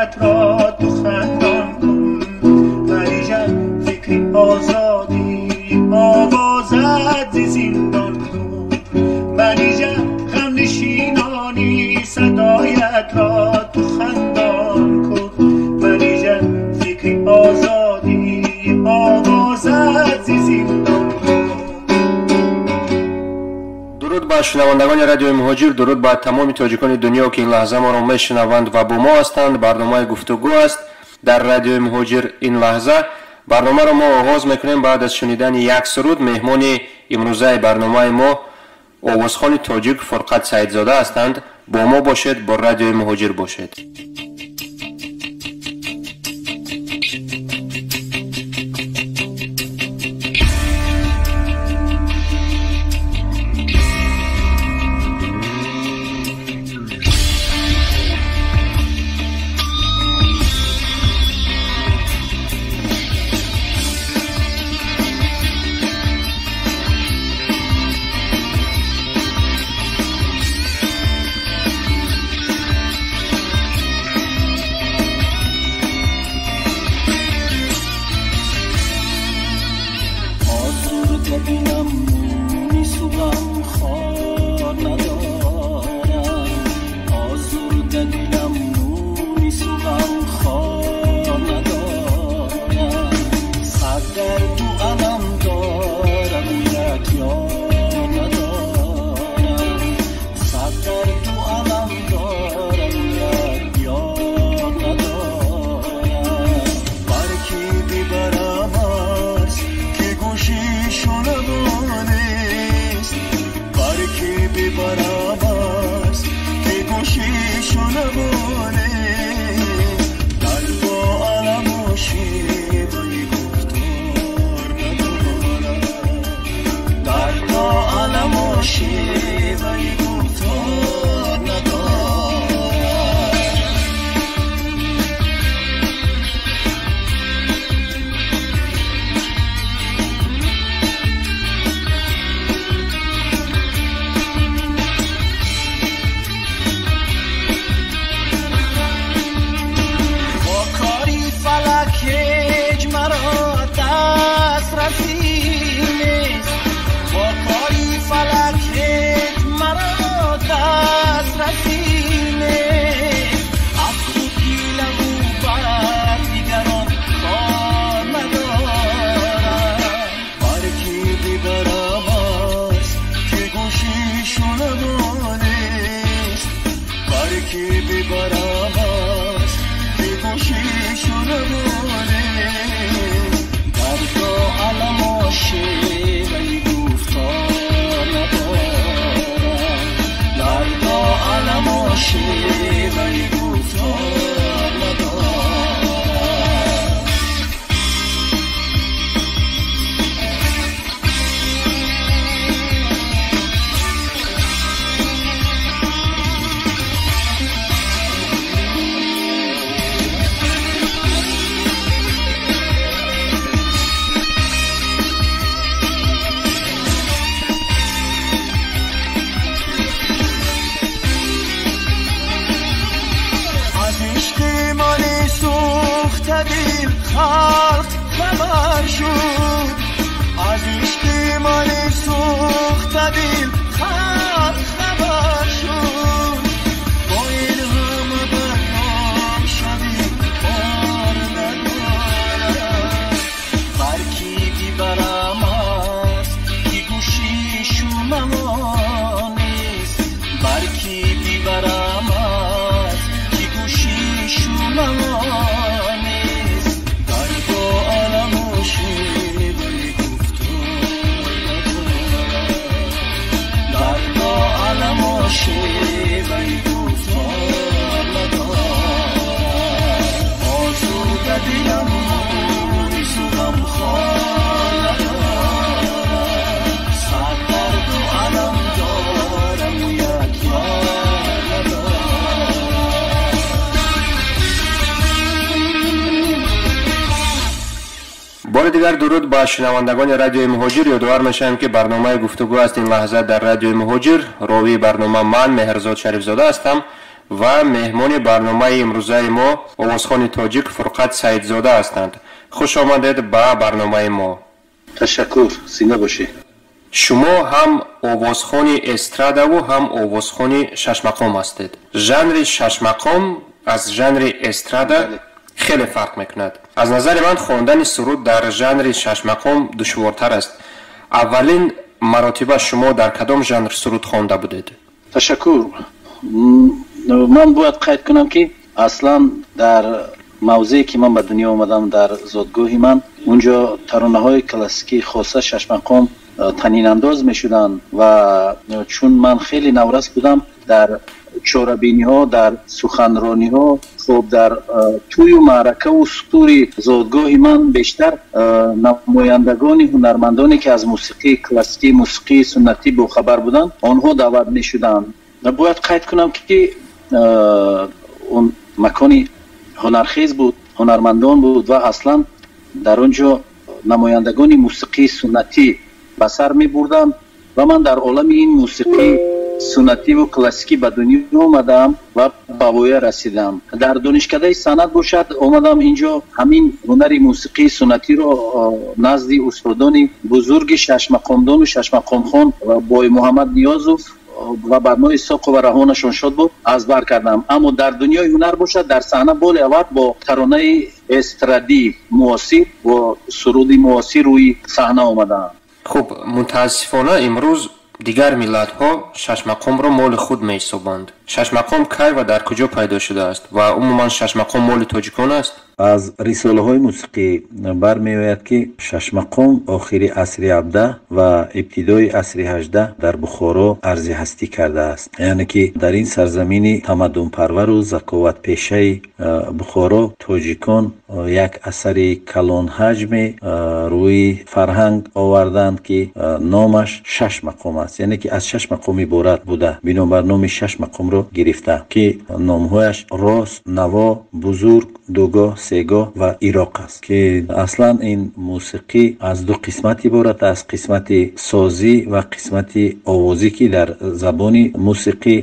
صدایت را تو خندان کن. منیژه فکری آزادی آوازت ز زندان کن. منیژه غم نشینانی صدایت را تو خندان کن. منیژه فکری آزادی آوازت ز زندان کن. Дуруд ба шунавандагони радиои Муҳоҷир, дуруд ба тамоми тоҷикони дунё, ки ин лаҳза моро мешунаванд ва бо мо ҳастанд. Барномаи гуфтугӯ аст дар радиои Муҳоҷир. Ин лаҳза барномаро мо оғоз мекунем баъд аз шунидани як суруд. Меҳмони имрӯзаи барномаи мо овозхони тоҷик Фурқат Саидзода ҳастанд. Бо мо бошед, бо радиои Муҳоҷир бошед. Бори дигар дуруд ба шунавандагони радиои Муҳоҷир. Ёдовар мешавем, ки барномаи гуфтугӯ аст ин лаҳза дар радиои Муҳоҷир. Ровии барнома ман Меҳрзод Шарифзода ҳастам. Ва меҳмони барномаи имрӯзаи мо овозхони тоҷик Фурқат Саидзода ҳастанд. Хуш омадед ба барномаи мо. Ташаккур, зинда бошед. Шумо ҳам овозхони эстрадаву ҳам овозхони шашмақом ҳастед. Жанри шашмақом аз жанри эстрада хеле фарқ мекунад. Аз назари ман, хондани суруд дар жанри шашмақом душвортар аст. Аввалин маротиба шумо дар кадом жанр суруд хонда будед? Ташаккур. Ман бояд қайд кунам, ки аслан дар мавзее ки ман ба дунё омадам, дар зодгоҳи ман, унҷо таронаҳои классикӣ, хоса шашмақом, танинандоз мешуданд. Ва чун ман хеле наврас будам, дар чорабиниҳо, дар суханрониҳо, хуб, дар тӯю маъракаву сури зодгоҳи ман бештар намояндагони ҳунармандоне, ки аз мусиқии классикӣ, мусиқии суннатӣ бохабар буданд, онҳо даъват мешуданд. Бояд қайд кунам, ки он макони ҳунархез буд, ҳунармандон буд ва аслан дар он ҷо намояндагони мусиқии суннатӣ ба сар мебурданд ва ман дар олами ин мусиқии суннативу классикӣ ба дунё омадам ва ба воя расидам. Дар донишкадаи санъат бошад, омадам инҷо, ҳамин ҳунари мусиқии суннатиро назди устодони бузурги шашмақомдону шашмақомхон Бой Муҳаммад Ниёзов ва Барнои Исоқова, раҳонашон шод буд, аз бар кардам. Аммо дар дунёи ҳунар бошад, дар саҳна бори аввал бо таронаи эстрадӣ муосир, бо суруди муосир рӯи саҳна омадаам. Хуб, мутаассифона, имрӯз дигар миллатҳо шашмақомро моли худ меҳисобанд. Шашмақом кай ва дар куҷо пайдо шудааст ва умуман шашмақом моли тоҷикон аст? Аз рисолаҳои мусиқӣ бармеояд, ки шашмақом охири асри 17 ва ибтидои асри 18 дар Бухоро арзи ҳастӣ кардааст, яъне ки дар ин сарзамини тамаддунпарвару заковатпешаи Бухоро тоҷикон як асари калонҳаҷме рӯи фарҳанг оварданд, ки номаш шаш мақом аст, яъне ки аз шаш мақом иборат буда, бинобар номи шаш мақомро гирифта, ки номҳояш рост, наво, бузург, дугоҳ, сегоҳ ва ироқ аст, ки аслан ин мусиқӣ аз ду қисмат иборат аст: қисмати созӣ ва қисмати овозӣ, ки дар забони мусиқӣ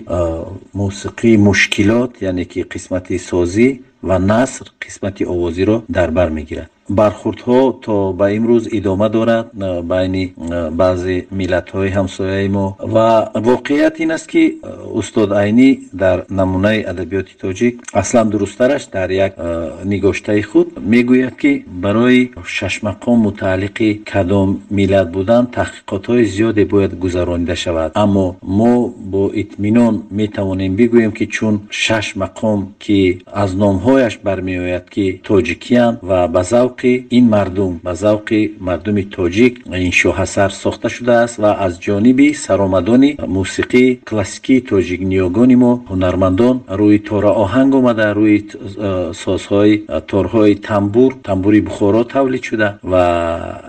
мусиқии мушкилот, яъне ки қисмати созӣ ва наср қисмати овозиро дар бар мегирад. Бархурдҳо то ба имрӯз идома дорад байни баъзе миллатҳои ҳамсояи мо. Ва воқеият ин аст, ки устод Айнӣ дар намунаи адабиёти тоҷик, аслан дурусттараш, дар як нигоштаи худ мегӯяд, ки барои шашмақом мутааллиқи кадом миллат будан таҳқиқотҳои зиёде бояд гузаронида шавад, аммо мо бо итминон метавонем бигӯем, ки чун шаш мақом, ки аз номҳояш бармеояд, ки тоҷикиянд ва ба завқи ин мардум, ба завқи мардуми тоҷик ин шоҳасар сохта шудааст ва аз ҷониби саромадони мусиқии классикии тоҷик, ниёгони мо, ҳунармандон рӯи тора оҳанг омада, рӯи созҳои торҳои тамбур, тамбури Бухоро тавлид шуда ва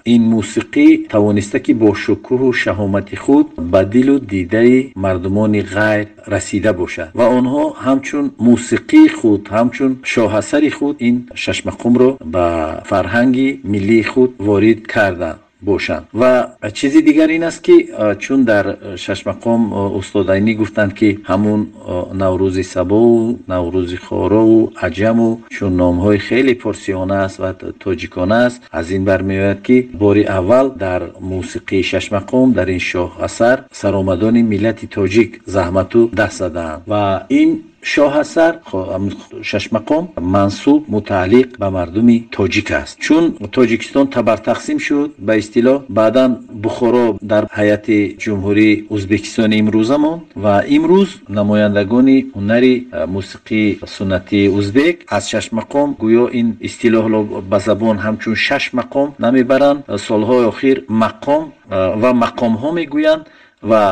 ин мусиқӣ тавониста, ки бо шукӯҳу шаҳомати худ ба дилу дидаи мардумони ғайр расида бошад ва онҳо ҳамчун мусиқии худ, ҳамчун шоҳасари худ ин шашмақомро ба фарҳанги миллии худ ворид карданд бошанд. Ва чизи дигар ин аст, ки чун дар шашмақом устод Айнӣ гуфтанд, ки ҳамун Наврӯзи Сабову Наврӯзи Хорову Аҷаму, чун номҳои хеле форсиона аст ва тоҷикона аст, аз ин бармеояд, ки бори аввал дар мусиқии шашмақом, дар ин шоҳасар саромадони миллати тоҷик заҳмату даст задаанд ва ин шоҳасар, шашмақом, мансуб, мутааллиқ ба мардуми тоҷик аст. Чун Тоҷикистон табартақсим шуд, ба истилоҳ, баъдан Бухоро дар ҳайати Ҷумҳурии Ӯзбекистони имрӯза монд ва имрӯз намояндагони ҳунари мусиқии суннатии узбек аз шашмақом гӯё ин истилоҳро ба забон ҳамчун шаш мақом намебаранд, солҳои охир мақом ва мақомҳо мегӯянд ва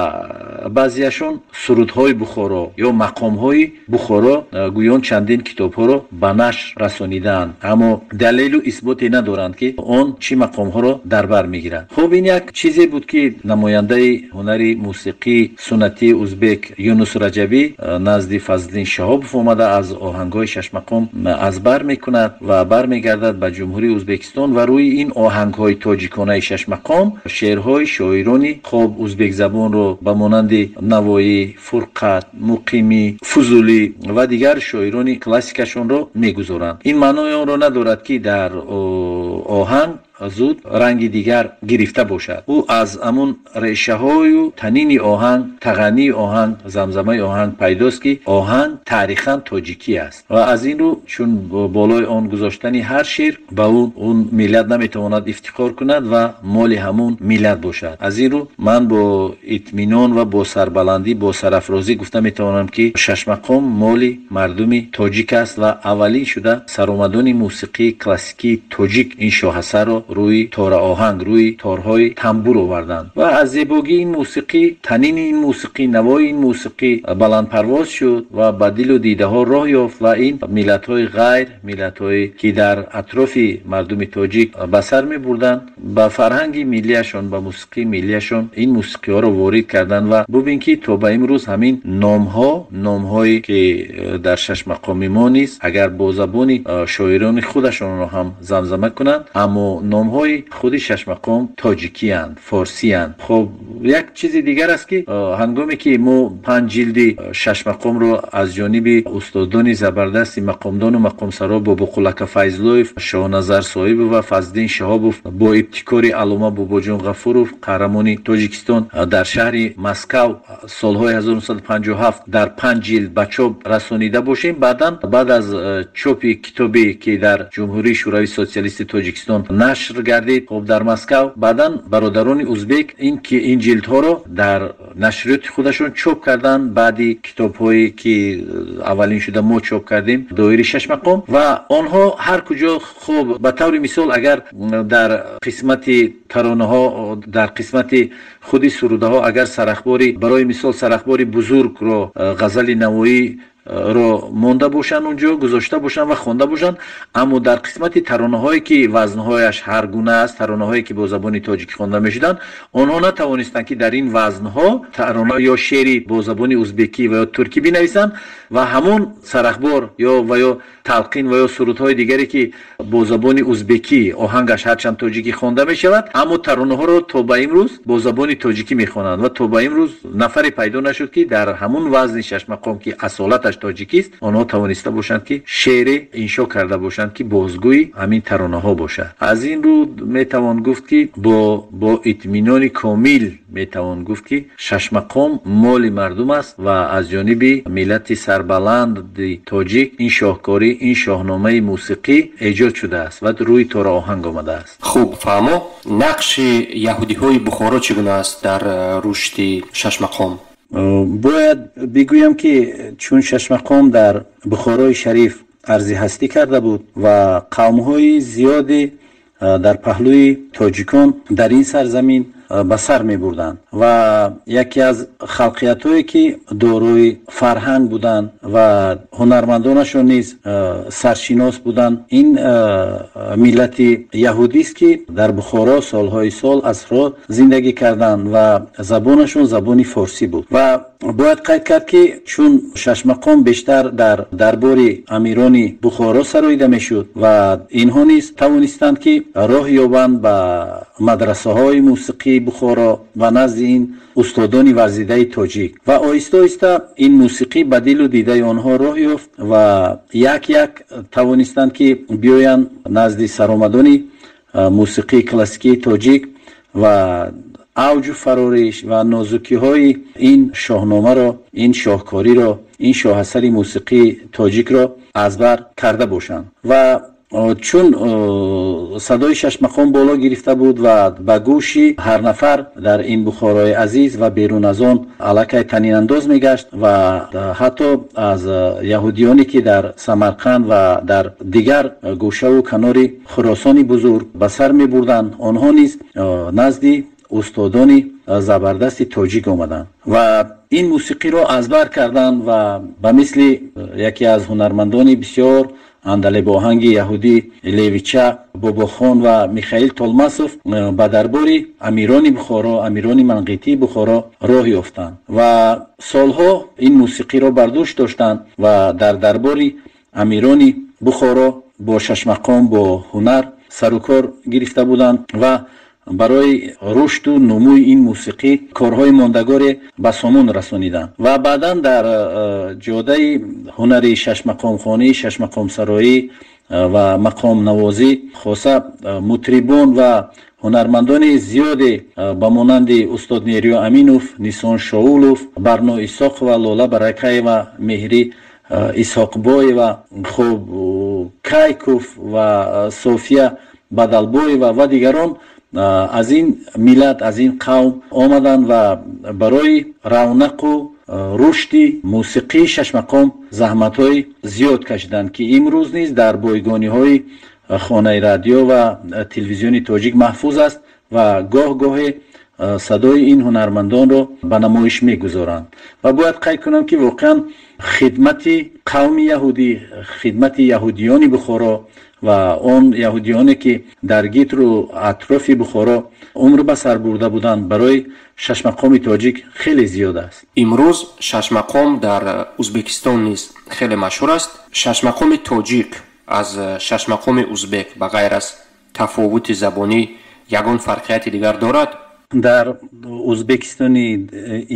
баъзеашон сурудҳои Бухоро ё мақомҳои Бухоро гӯён чандин китобҳоро ба нашр расонидаанд, аммо далелу исботе надоранд, ки он чӣ мақомҳоро дар бар мегирад. Хуб, ин як чизе буд, ки намояндаи ҳунари мусиқии суннатии узбек Юнус Раҷабӣ назди Фазлиддин Шаҳобов омада, аз оҳангҳои шашмақом аз бар мекунад ва бармегардад ба Ҷумҳурии Ӯзбекистон ва рӯи ин оҳангҳои тоҷиконаи шашмақом шеърҳои шоирони хоб узбекзабонро ба монанди Монанди Навоӣ, Фурқат, Муқимӣ, Фузулӣ ва дигар шоирони классикашонро мегузоранд. Ин маънои онро надорад, ки дар оҳанг зуд ранги дигар гирифта бошад. Ӯ аз ҳамун решаҳою танини оҳанг, тағаннии оҳанг, замзамаи оҳанг пайдост, ки оҳанг таърихан тоҷикӣ аст ва аз ин рӯ чун болои он гузоштани ҳар шеър ба ӯ он миллат наметавонад ифтихор кунад ва моли ҳамун миллат бошад. Аз ин рӯ ман бо итминон ва бо сарбаландӣ, бо сарафрозӣ гуфта метавонам, ки шашмақом моли мардуми тоҷик аст ва аввалин шуда саромадони мусиқии классикии тоҷик ин шоҳасарро рӯи тораоҳанг, рӯи торҳои тамбур оварданд ва аз зебогии ин мусиқӣ, танини ин мусиқӣ, навои ин мусиқӣ баландпарвоз шуд ва ба дилу дидаҳо роҳ ёфт ва ин миллатҳои ғайр, миллатҳое ки дар атрофи мардуми тоҷик ба сар мебурданд, ба фарҳанги миллияшон, ба мусиқии миллияшон ин мусиқиҳоро ворид карданд ва бубин, ки то ба имрӯз ҳамин номҳо, номҳое ки дар шашмақоми мо низ агар бо забони шоирони худашонро ҳам замзама кунанд, аммо номҳои худи шашмақом тоҷикиянд, форсиянд. Хоб, як чизи дигар аст, ки ҳангоме ки мо 5 ҷилди шашмақомро аз ҷониби устодони забардасти мақомдону мақомсаро Бобоқулака Файзлоев, Шоҳназар Соҳибов ва Фазлиддин Шаҳобов бо ибтикори аллома Бобоҷон Ғафуров, қаҳрамони Тоҷикистон, дар шаҳри Москав солҳои 1957 дар 5 ҷилд ба чоп расонида бошем, баъдан баъд аз чопи китобе ки дар Ҷумҳурии Шӯравии Социалисти Тоҷикистон нашр гардид, хоб, дар Москав, баъдан бародарони узбек ин ки ин ҷилдҳоро дар нашриёти худашон чоп карданд, баъди китобҳое ки аввалин шуда мо чоп кардем доири шашмақом. Ва онҳо ҳар куҷо, хоб, ба таври мисол, агар дар қисмати таронаҳо, дар қисмати худи сурудаҳо агар сарахбори, барои мисол, сарахбори бузургро, ғазали Навоӣ ро монда бошанд, унҷо гузошта бошанд ва хонда бошанд, аммо дар қисмати таронаҳое ки вазнҳояш ҳар гуна аст, таронаҳое ки бо забони тоҷикӣ хонда мешуданд, онҳо натавонистанд, ки дар ин вазнҳо тарона ё шеъри бо забони узбекӣ ва ё туркӣ бинависанд ва ҳамон сарахбор ё ва ё талқин ва ё сурудҳои дигаре ки бо забони узбекӣ оҳангаш ҳарчанд тоҷикӣ хонда мешавад, аммо таронаҳоро то ба имрӯз бо забони тоҷикӣ мехонанд ва то ба имрӯз нафаре пайдо нашуд, ки дар ҳамон вазни шашмақом, ки асолаташ тоҷикист, онҳо тавониста бошанд, ки шеъре иншо карда бошанд, ки бозгӯи ҳамин таронаҳо бошад. Аз ин рӯ метавон гуфт, ки бо итминони комил метавон гуфт, ки шашмақом моли мардум аст ва аз ҷониби миллати сарбаланди тоҷик ин шоҳкорӣ, ин шоҳномаи мусиқӣ эҷод шудааст ва рӯи тораоҳанг омадааст. Хуб, фаҳмо, нақши яҳудиҳои Бухоро чӣ гуна аст дар рушди шашмақом? Бояд бигӯям, ки чун шашмақом дар Бухорои шариф арзи ҳастӣ карда буд ва қавмҳои зиёде дар паҳлӯи тоҷикон дар ин сарзамин ба сар мебурданд ва яке аз халқиятҳое ки дорои фарҳанг буданд ва ҳунармандонашон низ саршинос буданд, ин миллати яҳудист, ки дар Бухоро солҳои сол, асрҳо зиндагӣ карданд ва забонашон забони форсӣ буд. Ва бояд қайд кард, ки чун шашмақом бештар дар дарбори амирони Бухоро сароида мешуд ва инҳо низ тавонистанд, ки роҳ ёбанд ба мадрасаҳои мусиқии Бухоро ва назди ин устодони варзидаи тоҷик ва оҳиста оҳиста ин мусиқӣ ба дилу дидаи онҳо роҳ ёфт ва як як тавонистанд, ки биёянд назди саромадони мусиқии классикии тоҷик ва авҷу фарориш ва нозукиҳои ин шоҳномаро, ин шоҳкориро, ин шоҳасари мусиқии тоҷикро аз бар карда бошанд. Ва чун садои шашмақом боло гирифта буд ва ба гӯши ҳар нафар дар ин Бухорои азиз ва берун аз он аллакай танинандоз мегашт ва ҳатто аз яҳудиёне ки дар Самарқанд ва дар дигар гӯшаву канори Хуросони бузург ба сар мебурданд, онҳо низ назди устодони забардасти тоҷик омаданд ва ин мусиқиро аз бар карданд ва ба мисли яке аз ҳунармандони бисёр андалебоҳанги яҳудӣ Левича, Бобохон ва Михаил Толмасов ба дарбори амирони Бухоро, амирони манғитии Бухоро роҳ ёфтанд ва солҳо ин мусиқиро бар дӯш доштанд ва дар дарбори амирони Бухоро бо шашмақом, бо ҳунар сарукор гирифта буданд ва Барои рушду нумӯи ин мусиқӣ корҳои мондагоре ба сомон расониданд ва баъдан дар ҷодаи ҳунари шашмақомхонӣ, шашмақомсароӣ ва мақомнавозӣ хоса мутрибон ва ҳунармандони зиёде ба монанди устод Нериё Аминов, Нисон Шоулов, Барно Исоқова, Лола Баракаева, Меҳрӣ Исҳоқбоева, хуб, Кайков ва София Бадалбоева ва дигарон аз ин миллат, аз ин қавм омаданд ва барои равнақу рушди мусиқии шашмақом заҳматҳои зиёд кашиданд, ки имрӯз низ дар бойгониҳои хонаи радио ва телевизиони тоҷик маҳфуз аст ва гоҳ-гоҳе садои ин ҳунармандонро ба намоиш мегузоранд. Ва бояд қайд кунам, ки воқеан хидмати қавми яҳудӣ, хидмати яҳудиёни Бухоро ва он яҳудиёне, ки дар гирду атрофи Бухоро умр ба сар бурда буданд, барои шашмақоми тоҷик хеле зиёд аст. Имрӯз шашмақом дар Ӯзбекистон низ хеле машҳур аст. Шашмақоми тоҷик аз шашмақоми узбек ба ғайр аз тафовути забонӣ ягон фарқияти дигар дорад? Дар Ӯзбекистони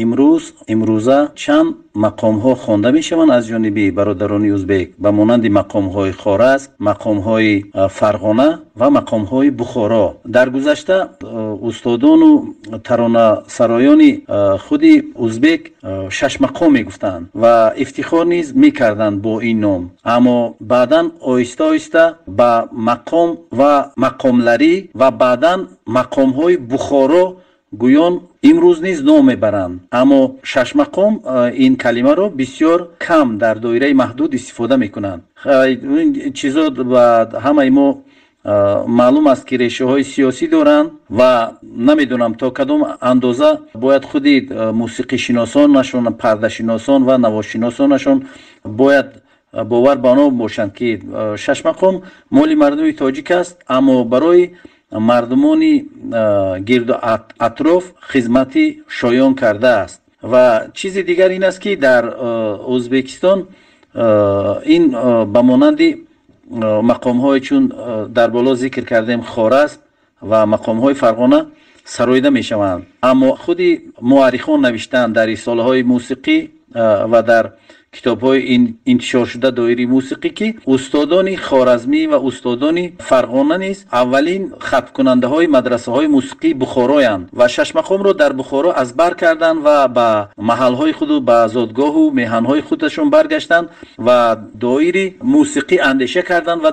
имрӯз, имрӯза чанд мақомҳо хонда мешаванд аз ҷониби бародарони узбек, ба монанди мақомҳои Хоразм, мақомҳои Фарғона ва мақомҳои Бухоро. Дар гузашта устодону таронасароёни худи узбек шашмақом мегуфтанд ва ифтихор низ мекарданд бо ин ном, аммо баъдан оҳиста оҳиста ба мақом ва мақомларӣ ва баъдан мақомҳои Бухоро гӯён имрӯз низ ном мебаранд. Аммо шашмақом, ин калимаро бисёр кам, дар доираи маҳдуд истифода мекунанд. Ин чизо ба ҳамаи мо маълум аст, ки решаҳои сиёсӣ доранд ва намедонам, то кадом андоза бояд худи мусиқишиносонашон, пардашиносон ва навошиносонашон бояд бовар ба он бошанд, ки шашмақом моли мардуми тоҷик аст, аммо барои мардумони гирду атроф хизмати шоён кардааст. Ва чизи дигар ин аст, ки дар Ӯзбекистон ин ба монанди мақомҳое, чун дар боло зикр кардем, Хоразм ва мақомҳои Фарғона сароида мешаванд. Аммо худи муаррихон навиштаанд дар рисолаҳои мусиқӣ ва дар китобҳои интишоршуда доираи мусиқӣ, ки устодони хоразмӣ ва устодони Фарғона низ аввалин хатмкунандаҳои мадрасаҳои мусиқии Бухороянд ва шашмақомро дар Бухоро аз бар карданд ва ба маҳалҳои худу ба зодгоҳу меҳанҳои худашон баргаштанд ва доири мусиқӣ андеша карданд ва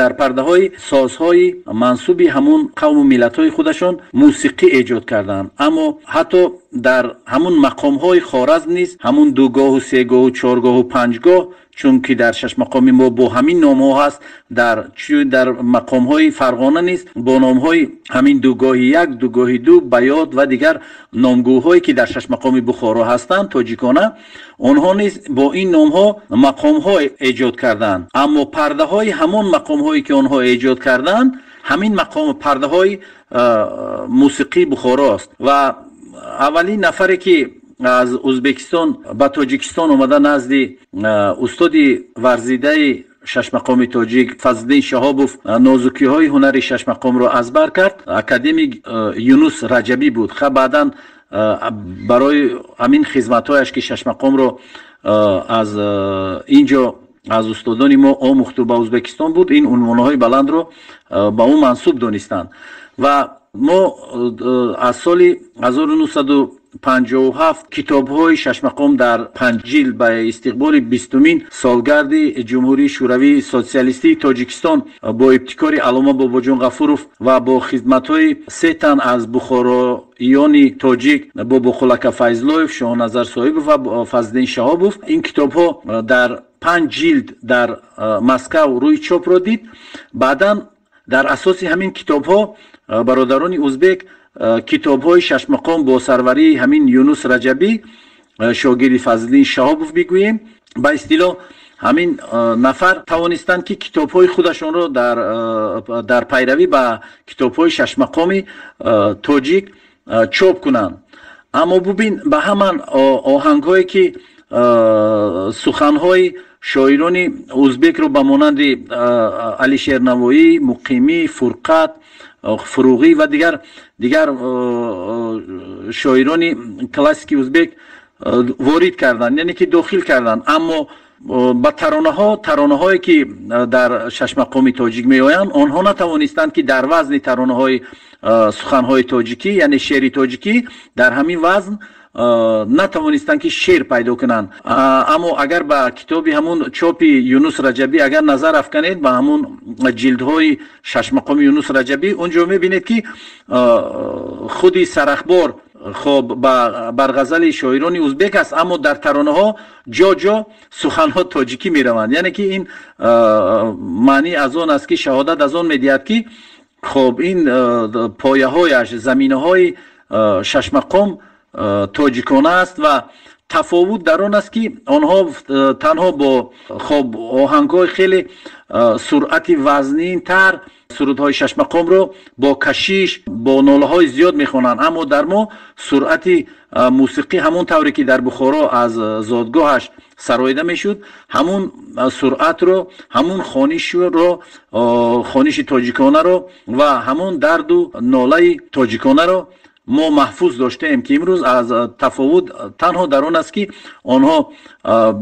дар пардаҳои созҳои мансуби ҳамун қавму миллатҳои худашон мусиқӣ эҷод карданд. Аммо ҳатто дар ҳамун мақомҳои Хоразм низ ҳамун дугоҳу, сегоҳу, чоргоҳу панҷгоҳ, чунки дар шашмақоми мо бо ҳамин номҳо ҳаст, дар мақомҳои Фарғона низ бо номҳои ҳамин дугоҳи як, дугоҳи ду, Баёд ва дигар номгӯҳое, ки дар шашмақоми Бухоро ҳастанд тоҷикона, онҳо низ бо ин номҳо мақомҳо эҷод карданд. Аммо пардаҳои ҳамон мақомҳое, ки онҳо эҷод карданд, ҳамин мақом пардаҳои мусиқии Бухоро аст. Ва аввалин нафаре, ки аз Ӯзбекистон ба Тоҷикистон омада, назди устоди варзидаи шашмақоми тоҷик Фазлиддин Шаҳобов нозукиҳои ҳунари шашмақомро аз бар кард, академик Юнус Раҷабӣ буд. Ха, баъдан барои ҳамин хизматҳояш, ки шашмақомро аз ин ҷо аз устодони мо омӯхту ба Ӯзбекистон буд, ин унвонҳои баландро ба ӯ мансуб донистанд. Ва мо аз соли 1957 китобҳои шашмақом дар панҷ ҷилд ба истиқболи 20-умин солгарди Ҷумҳурии Шӯравии Социалистии Тоҷикистон бо ибтикори аллома Бобоҷон Ғафуров ва бо хизматҳои се тан аз бухороиёни тоҷик, Бобоқулака Файзлоев, Шоҳназар Соҳибов ва Фазлиддин Шаҳобов, ин китобҳо дар панҷ ҷилд дар Москав рӯи чопро дид. Баъдан дар асоси ҳамин китобҳо бародарони узбек китобҳои шашмақом бо сарварии ҳамин Юнус Раҷабӣ, шогирди Фазлиддин Шаҳобов бигӯем, ба истилоҳ ҳамин нафар, тавонистанд, ки китобҳои худашонро дар пайравӣ ба китобҳои шашмақоми тоҷик чоп кунанд. Аммо бубин, ба ҳаман оҳангҳое, ки суханҳои шоирони узбекро ба монанди Алишер Навоӣ, Муқимӣ, Фурқат Фуруғӣ ва дигар шоирони классики узбек ворид карданд, яъне ки дохил карданд. Аммо ба таронаҳое ки дар шашмақоми тоҷик меоянд, онҳо натавонистанд, ки дар вазни таронаҳои суханҳои тоҷикӣ, яъне шеъри тоҷикӣ, дар ҳамин вазн натавонистанд, ки шеър пайдо кунанд. Аммо агар ба китоби ҳамун чопи Юнус Раҷабӣ агар назар афканед, ба ҳамун ҷилдҳои шашмақоми Юнус Раҷабӣ, он ҷо мебинед, ки худи сарахбор хоб бар ғазали шоирони узбек аст, аммо дар таронаҳо ҷо-ҷо суханҳо тоҷикӣ мераванд. Яъне ки ин маъни аз он аст, ки шаҳодат аз он медиҳад, ки хоб ин пояҳояш, заминаҳои шашмақом тоҷикона аст ва тафовут дар он аст, ки онҳо танҳо бо хоб оҳангҳои хеле суръати вазнинтар сурудҳои шашмақомро бо кашиш, бо нолаҳои зиёд мехонанд. Аммо дар мо суръати мусиқӣ ҳамон тавре ки дар Бухоро аз зодгоҳаш сароида мешуд, ҳамун суръатро, ҳамун хонишро, хониши тоҷиконаро ва ҳамун дарду нолаи тоҷиконаро мо маҳфуз доштаем, ки имрӯз аз тафовут танҳо дар он аст, ки онҳо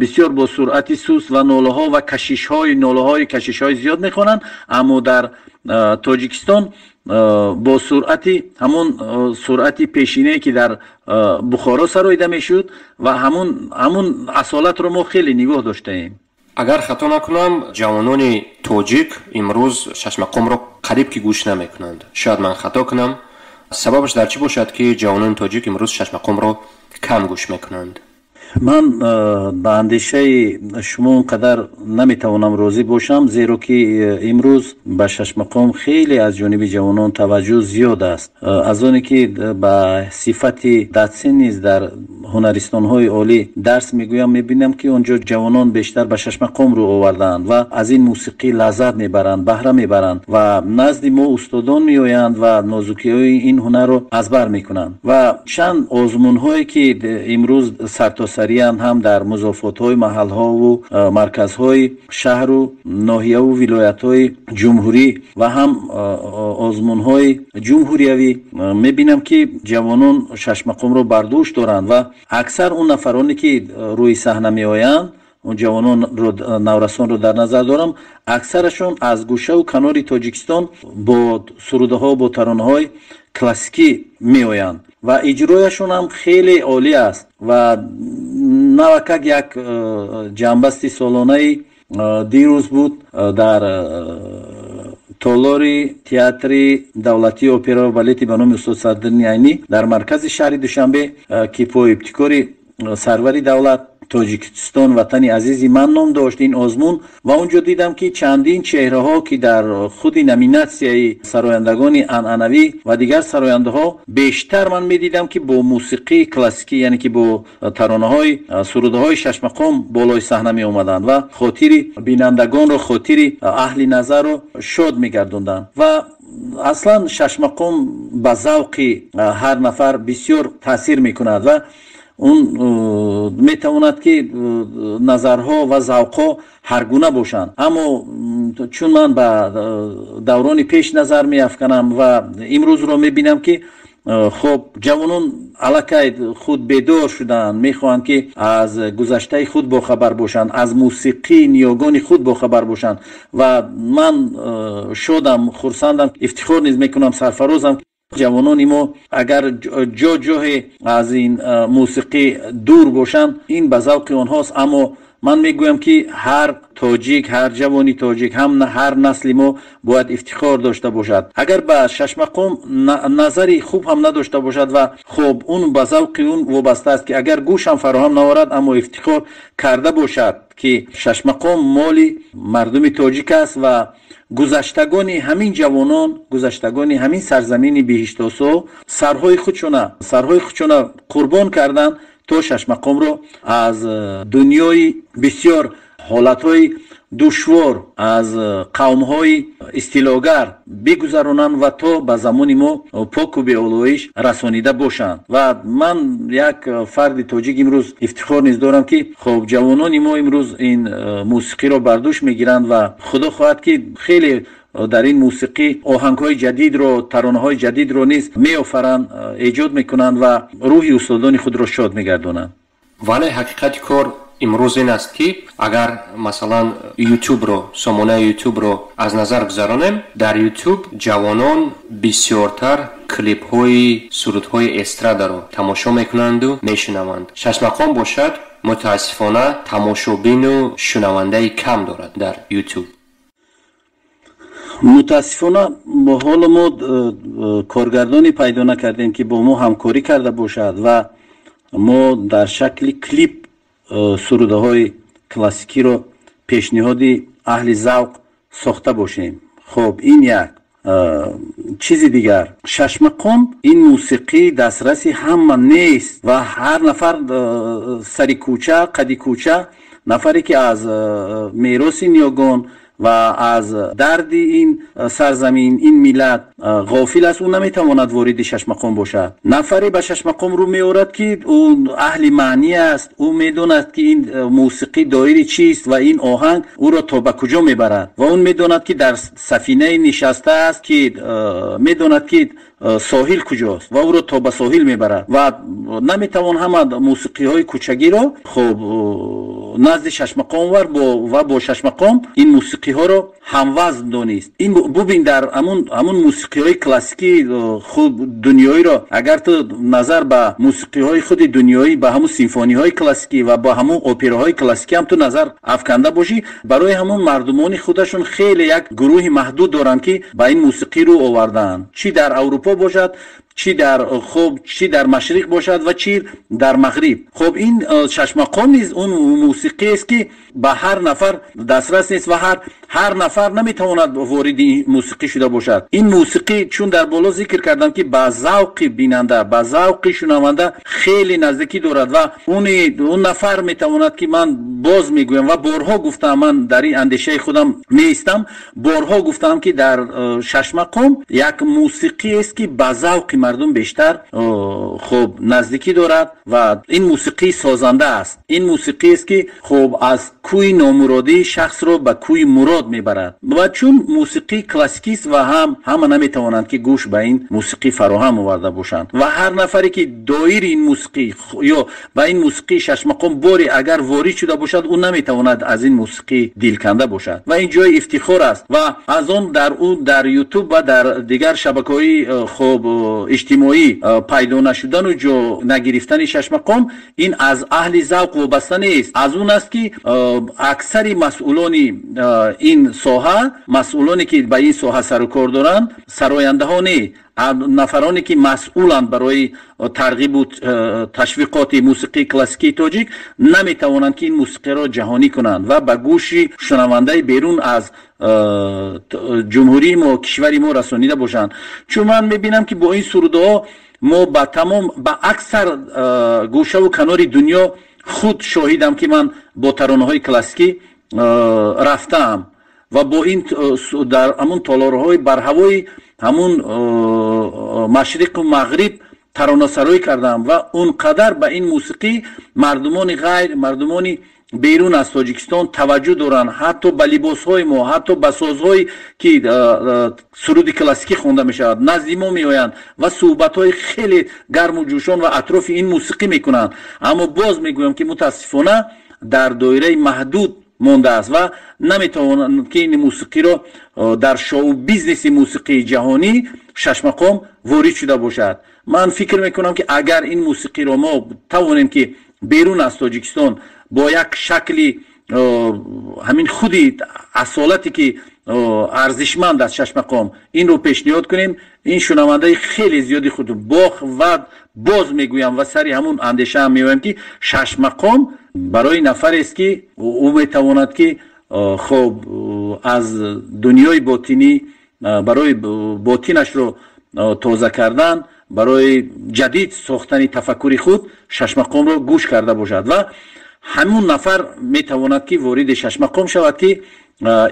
бисёр бо суръати суст ва нолаҳо ва кашишҳои нолаҳои кашишҳои зиёд мехонанд, аммо дар Тоҷикистон бо суръати ҳамон суръати пешинае, ки дар Бухоро сароида мешуд, ва ҳамун асолатро мо хеле нигоҳ доштаем. Агар хато накунам, ҷавонони тоҷик имрӯз шашмақомро қариб ки гӯш намекунанд. Шояд ман хато кунам. Сабабаш дар чӣ бошад, ки ҷавонони тоҷик имрӯз шашмақомро кам гӯш мекунанд? Ман ба андешаи шумо он қадар наметавонам розӣ бошам, зеро ки имрӯз ба шашмақом хеле аз ҷониби ҷавонон таваҷҷӯҳ зиёд аст. Аз оне ки ба сифати датсен низ дар ҳунаристонҳои олӣ дарс мегӯям, мебинам, ки он ҷо ҷавонон бештар ба шашмақом рӯ овардаанд ва аз ин мусиқӣ лаззат мебаранд, баҳра мебаранд ва назди мо устодон меоянд ва нозукиҳои ин ҳунарро аз бар мекунанд. Ва чанд озмунҳое ки имрӯз сартосариянд, ҳам дар музофотҳои маҳалҳову марказҳои шаҳру ноҳияву вилоятҳои ҷумҳурӣ ва ҳам озмунҳои ҷумҳуриявӣ, мебинам, ки ҷавонон шашмақомро бар дӯш доранд ва аксар он нафароне ки рӯи саҳна меоянд, он ҷавононро, наврасонро дар назар дорам, аксарашон аз гӯшаву канори Тоҷикистон бо сурудаҳо, бо таронаҳои классикӣ меоянд ва иҷрояшон ҳам хеле олӣ аст. Ва навакак як ҷамъбасти солонаи дирӯз буд дар толори театри давлатии опера ва балети ба номи устод Садриддини Айнӣ дар маркази шаҳри Душанбе, ки бо ибтикори сарвари давлат «Тоҷикистон ватани азизи ман» ном дошт ин озмун. Ва он ҷо дидам, ки чандин чеҳраҳо, ки дар худи номинатсияи сарояндагони анъанавӣ ва дигар сарояндаҳо бештар ман медидам, ки бо мусиқии классикӣ, яъне ки бо таронаҳои сурудаҳои шашмақом болои саҳна меомаданд ва хотири бинандагонро, хотири аҳли назарро шод мегардонданд. Ва аслан шашмақом ба завқи ҳар нафар бисёр таъсир мекунад ва он метавонад, ки назарҳо ва завқҳо ҳаргуна бошанд. Аммо чун ман ба даврони пеш назар меафканам ва имрӯзро мебинам, ки хоб ҷавонон аллакай худ бедор шудаанд, мехоҳанд, ки аз гузаштаи худ бохабар бошанд, аз мусиқии ниёгони худ бохабар бошанд. Ва ман шодам, хурсандам, ифтихор низ мекунам, сарфарозам. Ҷавонони мо агар ҷо ҷое аз ин мусиқӣ дур бошанд, ин ба завқи онҳост. Аммо ман мегӯям, ки ҳар тоҷик, ҳар ҷавони тоҷик, ҳам ҳар насли мо бояд ифтихор дошта бошад, агар ба шашмақом назари хуб ҳам надошта бошад. Ва хуб, он ба завқи он вобаста аст, ки агар гӯш ҳам фароҳам наорад, аммо ифтихор карда бошад, ки шашмақом моли мардуми тоҷик аст ва гузаштагони ҳамин ҷавонон, гузаштагони ҳамин сарзамини биҳиштосо сарҳои худшона қурбон карданд, то шашмақомро аз дунёи бисёр ҳолатҳои душвор, аз қавмҳои истилогар бигузаронанд ва то ба замони мо поку беолоиш расонида бошанд. Ва ман як фарди тоҷик имрӯз ифтихор низ дорам, ки хоб ҷавонони мо имрӯз ин мусиқиро бар дӯш мегиранд ва худо хоҳад, ки хеле Дар ин мусиқӣ оҳангҳои ҷадидро, таронаҳои ҷадидро низ меофаранд, эҷод мекунанд ва рӯҳи устодони худро шод мегардонанд. Вале ҳақиқати кор имрӯз ин аст, ки агар масалан ютубро, сомонаи ютубро аз назар гузаронем, дар ютуб ҷавонон бисёртар клипҳои сурудҳои эстрадаро тамошо мекунанду мешунаванд. Шашмақом бошад, мутаассифона, тамошобину шунавандаи кам дорад дар ютуб. Мутаассифона, ҳоло мо коргардоне пайдо накардем, ки бо мо ҳамкорӣ карда бошад ва мо дар шакли клип сурудаҳои классикиро пешниҳоди аҳли завқ сохта бошем. Хуб, ин як чизи дигар. Шашмақом ин мусиқӣ дастраси ҳама нест ва ҳар нафар сари кӯча, қади кӯча, нафаре ки аз мероси ниёгон ва аз дарди ин сарзамин, ин миллат ғофил аст, ӯ наметавонад вориди шашмақом бошад. Нафаре ба шашмақом рӯ меорад, ки ӯ аҳли маънӣ аст, ӯ медонад, ки ин мусиқӣ доири чист ва ин оҳанг ӯро то ба куҷо мебарад, ва он медонад, ки дар сафинае нишаста аст, ки медонад, ки соҳил куҷост ва ӯро то ба соҳил мебарад. Ва наметавон ҳама мусиқиҳои кӯчагиро, хуб, назди шашмақом вар ва бо шашмақом ин мусиқиҳоро ҳамвазн донист. Ин бубин, дар ҳамун мусиқиҳои классикии худ дунёиро агар ту назар ба мусиқиҳои худи дунёӣ, ба ҳамун симфониҳои классикӣ ва ба ҳамун операҳои классикӣ ҳам ту назар афканда бошӣ, барои ҳамун мардумони худашон хеле як гурӯҳи маҳдуд доранд, ки ба ин мусиқӣ рӯ овардаанд, чӣ дар Аврупо бошад, чӣ дар, хуб, чӣ дар машриқ бошад ва чӣ дар мағриб. Хуб, ин шашмақом низ он мусиқиест, ки ба ҳар нафар дастрас нест ва ҳар нафар наметавонад вориди ин мусиқӣ шуда бошад. Ин мусиқӣ, чун дар боло зикр кардам, ки ба завқи бинанда, ба завқи шунаванда хеле наздикӣ дорад ва он нафар метавонад, ки ман боз мегӯям ва борҳо гуфтаам, ман дар ин андешаи худам меистам, борҳо гуфтаам, ки дар шашмақом як мусиқиест, ки ба завқи мардум бештар, хуб, наздикӣ дорад ва ин мусиқии созанда аст. Ин мусиқиест, ки, хуб, аз кӯи номуродӣ шахсро ба кӯи мурод мебарад. Ва чун мусиқии классикист ва ҳам ҳама наметавонанд, ки гӯш ба ин мусиқӣ фароҳам оварда бошанд, ва ҳар нафаре ки доири ин мусиқӣ ё ба ин мусиқии шашмақом боре агар ворид шуда бошад, ӯ наметавонад аз ин мусиқӣ дилканда бошад. Ва ин ҷои ифтихор аст ва аз он дар ӯ дар ютуб ва дар дигар шабакаҳои, хуб, иҷтимоӣ пайдо нашудану ҷо нагирифтани шашмақом ин аз аҳли завқ вобаста нест, аз он аст, ки аксари масъулони ин соҳа, масъулоне ки ба ин соҳа сару кор доранд, сарояндаҳо не, нафароне ки масъуланд барои тарғибу ташвиқоти мусиқии классикии тоҷик, наметавонанд, ки ин мусиқиро ҷаҳонӣ кунанд ва ба гӯши шунавандаи берун аз ҷумҳурии мо, кишвари мо расонида бошанд. Чун ман мебинам, ки бо ин сурудҳо мо ба тамом, ба аксар гӯшаву канори дунё, худ шоҳидам, ки ман бо таронаҳои классикӣ рафтаам ва бо ин дар ҳамун толорҳои барҳавои ҳамун машриқу мағриб таронасароӣ кардам ва он қадар ба ин мусиқӣ мардумони ғайр, мардумони берун аз Тоҷикистон таваҷҷӯҳ доранд, ҳатто ба либосҳои мо, ҳатто ба созҳое ки суруди классикӣ хонда мешавад, назди мо меоянд ва суҳбатҳои хеле гарму ҷӯшон ва атрофи ин мусиқӣ мекунанд. Аммо боз мегӯям, ки мутаассифона дар доираи маҳдуд мондааст ва наметавонанд, ки ин мусиқиро дар шоу бизнеси мусиқии ҷаҳонӣ шашмақом ворид шуда бошад. Ман фикр мекунам, ки агар ин мусиқиро мо тавонем, ки берун аз Тоҷикистон бо як шакли ҳамин худи асолате, ки арзишманд аст шашмақом, инро пешниҳод кунем, ин шунавандаи хеле зиёди худ бох. Ва боз мегӯям ва сари ҳамун андешаам меоям, ки шашмақом барои нафарест, ки ӯ метавонад, ки, хуб, аз дунёи ботинӣ барои ботинашро тоза кардан, барои ҷадид сохтани тафаккури худ шашмақомро гӯш карда бошад. Ва ҳамун нафар метавонад, ки вориди шашмақом шавад, ки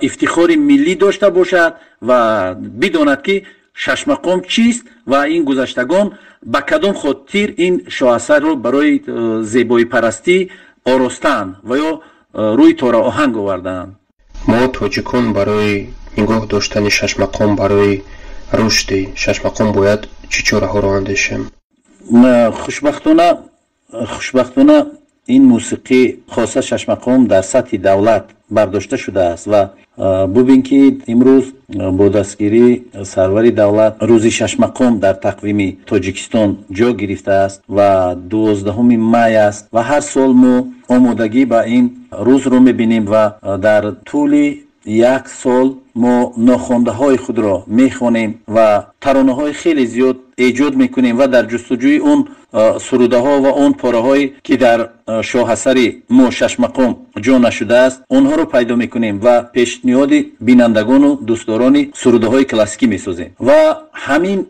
ифтихори миллӣ дошта бошад ва бидонад, ки шашмақом чист ва ин гузаштагон ба кадом хотир ин шоҳасарро барои зебоипарастӣ оростаанд ва ё рӯи тора оҳанг овардаанд. Мо тоҷикон барои Нигоҳ доштани шашмақом, барои рушди шашмақом бояд чӣ чораҳоро андешем? Хушбахтона ин мусиқӣ, хоса шашмақом, дар сатҳи давлат бардошта шудааст ва бубин, ки имрӯз бо дастгирии сарвари давлат рӯзи шашмақом дар тақвими Тоҷикистон ҷо гирифтааст ва 12 май аст ва ҳар сол мо омодагӣ ба ин рӯзро мебинем ва дар тӯли як сол мо нохондаҳои худро мехонем ва таронаҳои хеле зиёд эҷод мекунем ва дар ҷустуҷӯи он сурудаҳо ва он пораҳое, ки дар шоҳасари мо шашмақом ҷо нашудааст, онҳоро пайдо мекунем ва пешниҳоди бинандагону дӯстдорони сурудаҳои классикӣ месозем. Ва ҳамин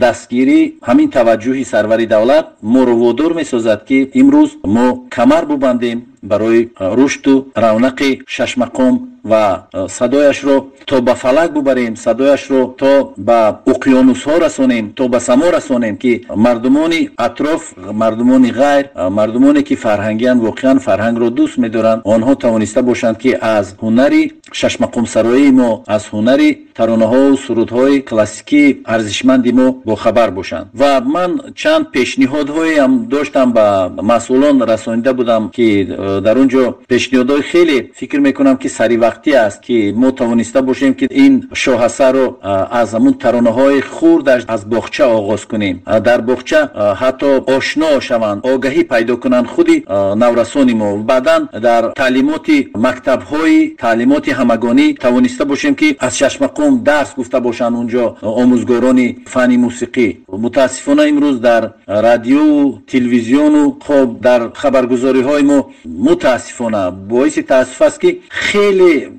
дастгирӣ, ҳамин таваҷҷӯҳи сарвари давлат моро водор месозад, ки имрӯз мо камар бубандем барои рушду равнақи шашмақом ва садояшро то ба фалак бубарем, садояшро то ба уқёнусҳо расонем, то ба само расонем, ки мардумони атроф, мардумони ғайр, мардумоне, ки фарҳангиянд, воқеан фарҳангро дӯст медоранд, онҳо тавониста бошанд, ки аз ҳунари шашмақомсароии мо, аз ҳунари таронаҳову сурудҳои классикии арзишманди мо бохабар бошанд. Ва ман чанд пешниҳодҳоеам доштам, ба масъулон расонида будам, ки дар он ҷо пешниҳодҳои хеле, фикр мекунам, ки саривақтӣ аст, ки мо тавониста бошем, ки ин шоҳасарро аз ҳамун таронаҳои хурдаш, аз боғча оғоз кунем, дар боғча ҳатто ошно шаванд, огаҳӣ пайдо кунанд худи наврасони мо. Баъдан дар таълимоти мактабҳои таълимоти ҳамагонӣ тавониста бошем, ки аз шашмақом дарс гуфта бошанд унҷо омӯзгорони фанни мусиқӣ. Мутаассифона, имрӯз дар радиову телевизиону, хоб, дар хабаргузориҳои мо, мутаассифона, боиси таассуф аст, ки хеле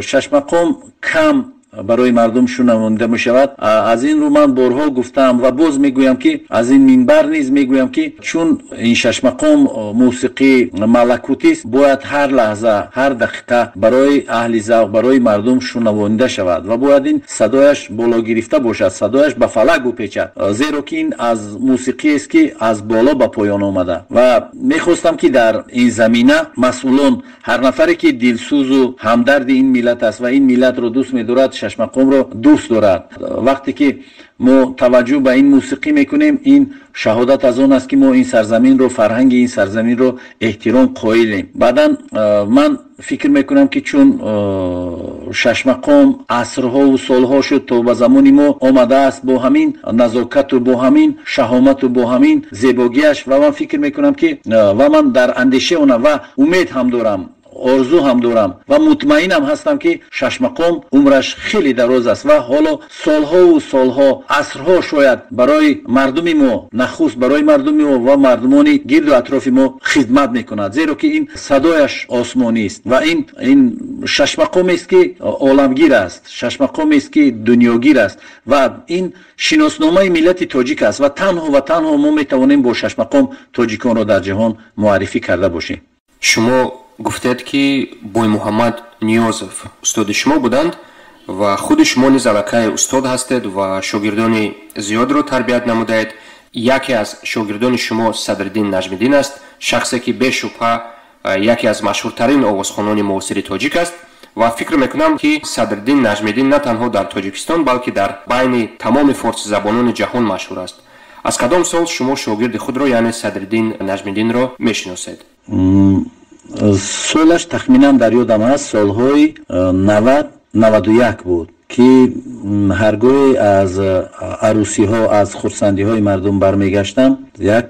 шашмақом кам барои мардум шунавонда мешавад. Аз ин рӯ ман борҳо гуфтаам ва боз мегӯям, ки аз ин минбар низ мегӯям, ки чун ин шашмақом мусиқии малакутист, бояд ҳар лаҳза, ҳар дақиқа барои аҳли завқ, барои мардум шунавонида шавад ва бояд ин садояш боло гирифта бошад, садояш ба фалак бупечад, зеро ки ин аз мусиқиест, ки аз боло ба поён омада. Ва мехостам, ки дар ин замина масъулон, ҳар нафаре, ки дилсӯзу ҳамдарди ин миллат аст ва ин миллатро дӯст медорад, шашмақомро дӯст дорад, вақте ки мо таваҷҷӯҳ ба ин мусиқӣ мекунем, ин шаҳодат аз он аст, ки мо ин сарзаминро, фарҳанги ин сарзаминро эҳтиром қоилем. Баъдан ман фикр мекунам, ки чун шашмақом асрҳову солҳо шуд, то ба замони мо омадааст бо ҳамин назокату бо ҳамин шаҳомату бо ҳамин зебогиаш, ва ман фикр мекунам, ки ва ман дар андешаи онам ва умед ҳам дорам, орзу ҳам дорам ва мутмаинам ҳастам, ки шашмақом умраш хеле дароз аст ва ҳоло солҳову солҳо, асрҳо шояд барои мардуми мо, нахуст барои мардуми мо ва мардумони гирду атрофи мо хидмат мекунад, зеро ки ин садояш осмонист ва ин шашмақомест, ки оламгир аст, шашмақомест, ки дунёгир аст ва ин шиносномаи миллати тоҷик аст ва танҳо ва танҳо мо метавонем бо шашмақом тоҷиконро дар ҷаҳон муаррифӣ карда бошем. Шумо гуфтед, ки Боймуҳаммад Ниёзов устоди шумо буданд ва худи шумо низ аллакай устод ҳастед ва шогирдони зиёдро тарбият намудаед. Яке аз шогирдони шумо Садриддин Наҷмиддин аст, шахсе, ки бешубҳа яке аз машҳуртарин овозхонони муосири тоҷик аст. Ва фикр мекунам, ки Садриддин Наҷмиддин на танҳо дар Тоҷикистон, балки дар байни тамоми форсизабонони ҷаҳон машҳур аст. Аз кадом сол шумо шогирди худро, яъне Садриддин Наҷмиддинро мешиносед? Солаш тахминан дар ёдам ҳаст, солҳои 90, 91 буд, ки ҳаргоҳе аз арӯсиҳо, аз хурсандиҳои мардум бармегаштам, як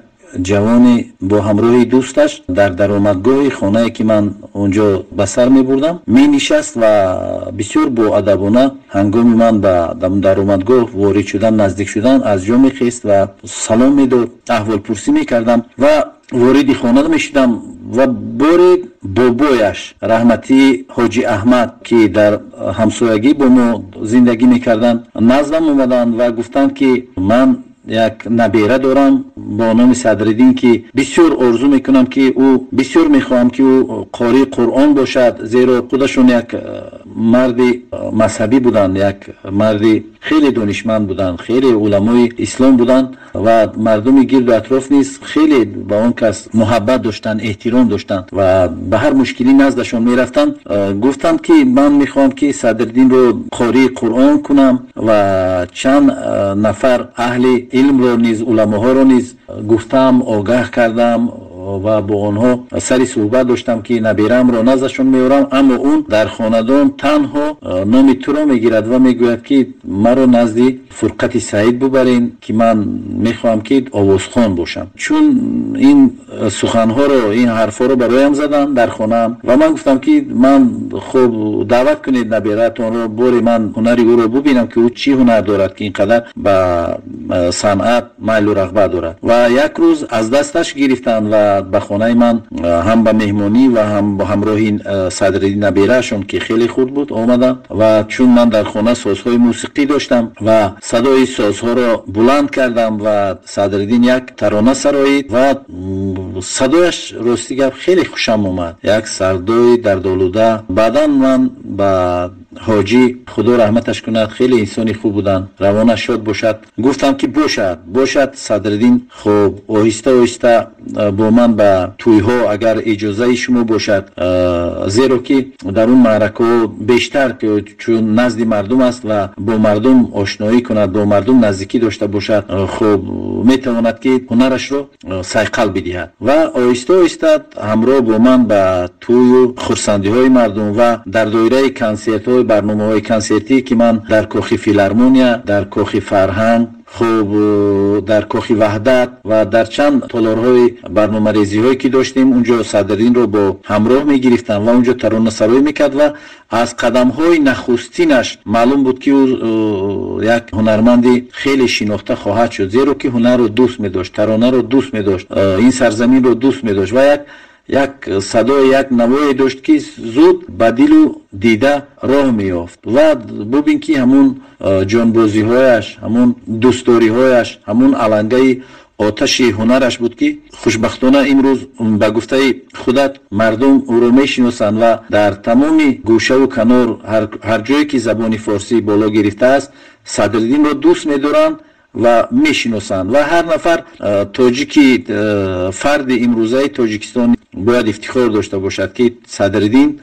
ҷавоне бо ҳамроҳи дӯсташ дар даромадгоҳи хонае, ки ман он ҷо ба сар мебурдам, менишаст ва бисёр боадабона ҳангоми ман ба даромадгоҳ ворид шудан, наздик шудан, аз ҷо мехест ва салом медод, аҳволпурсӣ мекардам ва вориди хона мешудам. Ва боре бобояш, раҳматӣ Ҳоҷи Аҳмад, ки дар ҳамсоягӣ бо мо зиндагӣ мекарданд, наздам омаданд ва гуфтанд, ки ман Як набера дорам бо номи Садриддин, ки бисёр орзу мекунам, ки ӯ, бисёр мехоҳам, ки ӯ қории Қуръон бошад, зеро худашон як марди мазҳабӣ буданд, як марди хеле донишманд буданд, хеле уламои ислом буданд ва мардуми гирду атроф низ хеле ба он кас муҳаббат доштанд, эҳтиром доштанд ва ба ҳар мушкилӣ наздашон мерафтанд. Гуфтанд, ки ман мехоҳам, ки Садриддинро қории Қуръон кунам ва чанд нафар аҳли илмро низ, уламоҳоро низ гуфтам, огаҳ кардам ва бо онҳо сари суҳбат доштам, ки набераамро наздашон меорам, аммо ӯ дар хонадон танҳо номи туро мегирад ва мегӯяд, ки маро назди Фурқати Саид бубарен, ки ман мехоҳам, ки овозхон бошам. Чун ин суханҳоро, ин ҳарфҳоро бароям заданд дар хонаам ва ман гуфтам, ки ман хуб, даъват кунед набераатонро, боре ман ҳунари ӯро бубинам, ки ӯ чӣ ҳунар дорад, ки ин қадар ба санъат майлу рағбат дорад. Ва як рӯз аз дасташ гирифтанд ва ба хонаи ман ҳам ба меҳмонӣ ва ҳам бо ҳамроҳи Садриддин набераашон, ки хеле хурд буд, омаданд. Ва чун ман дар хона созҳои мусиқӣ доштам ва садои созҳоро буланд кардам ва Садриддин як тарона сароид ва садояш, рости гап, хеле хушам омад, як садои дардолуда. Баъдан ман ба ҳоҷӣ, Худо раҳматаш кунад, хеле инсони хуб буданд, равонаш шод бошад, гуфтам, ки бошад, бошад, Садриддин хуб оҳиста оҳиста бо ман ба тӯйҳо, агар иҷозаи шумо бошад, зеро ки дар он маъракаҳо бештар, чун назди мардум аст ва бо мардум ошноӣ кунад, бо мардум наздикӣ дошта бошад, хуб метавонад, ки ҳунарашро сайқал бидиҳад. Ва оҳиста оҳиста ҳамроҳ бо ман ба тӯю хурсандиҳои мардум ва дар доираи консертҳои, барномаҳои консертӣ, ки ман дар Кохи Филармония, дар Кохи Фарҳанг, хуб, дар Кохи Ваҳдат ва дар чанд толорҳои барномарезиҳое, ки доштем, унҷо Садриддинро бо ҳамроҳ мегирифтам ва унҷо таронасароӣ мекард ва аз қадамҳои нахустинаш маълум буд, ки ӯ як ҳунарманди хеле шинохта хоҳад шуд, зеро ки ҳунарро дӯст медошт, таронаро дӯст медошт, ин сарзаминро дӯст медошт ва як садои, як навое дошт, ки зуд ба дилу дида роҳ меёфт. Ва бубин, ки ҳамун ҷонбозиҳояш, ҳамун дӯстдориҳояш, ҳамун алангаи оташи ҳунараш буд, ки хушбахтона имрӯз, ба гуфтаи худат, мардум ӯро мешиносанд ва дар тамоми гӯшаву канор, ҳар ҷое ки забони форсӣ боло гирифтааст, Садриддинро дӯст медоранд ва мешиносанд. Ва ҳар нафар тоҷики, фарди имрӯзаи Тоҷикистон бояд ифтихор дошта бошад, ки Садриддин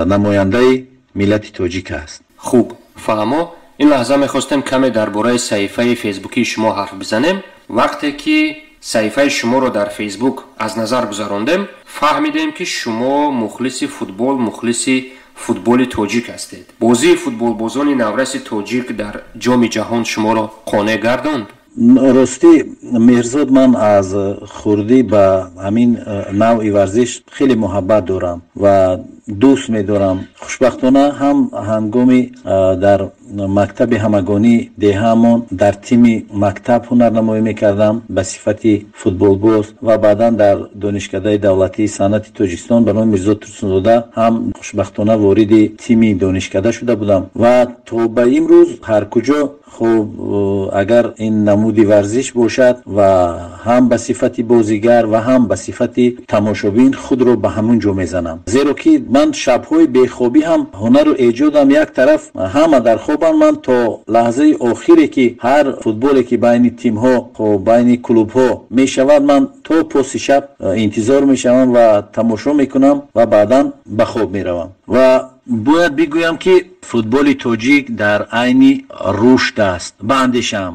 намояндаи миллати тоҷик аст. Хуб, фаҳмо. Ин лаҳза мехостем каме дар бораи саҳифаи фейсбукии шумо ҳарф бизанем. Вақте ки саҳифаи шуморо дар Фейсбук аз назар гузарондем, фаҳмидем, ки шумо мухлиси футбол, мухлиси футболи тоҷик ҳастед. Бозии футболбозони навраси тоҷик дар Ҷоми ҷаҳон шуморо қонеъ гардонд? Ростӣ, Меҳрзод, ман аз хурдӣ ба ҳамин навъи варзиш хеле муҳаббат дорам ва дӯст медорам. Хушбахтона, ҳам ҳангоми дар мактаби ҳамагонӣ деҳаамон дар тими мактаб ҳунарнамоӣ мекардам ба сифати футболбоз ва баъдан дар Донишкадаи давлатии санъати Тоҷикистон ба номи Мирзо Турсунзода ҳам хушбахтона вориди тими донишкада шуда будам. Ва то ба имрӯз ҳар куҷо, хуб, агар ин намуди варзиш бошад ва ҳам ба сифати бозигар ва ҳам ба сифати тамошобин худро ба ҳамун ҷо мезанам, зеро ки ман шабҳои бехобӣ ҳам, ҳунару эҷодам як тараф, ҳама дар хобам, ман то лаҳзаи охире, ки ҳар футболе ки байни тимҳо, хуб, байни клубҳо мешавад, ман то поси шаб интизор мешавам ва тамошо мекунам ва баъдан ба хоб меравам. Ва бояд бигӯям, ки футболи тоҷик дар айни рушд аст. Ба андешаам,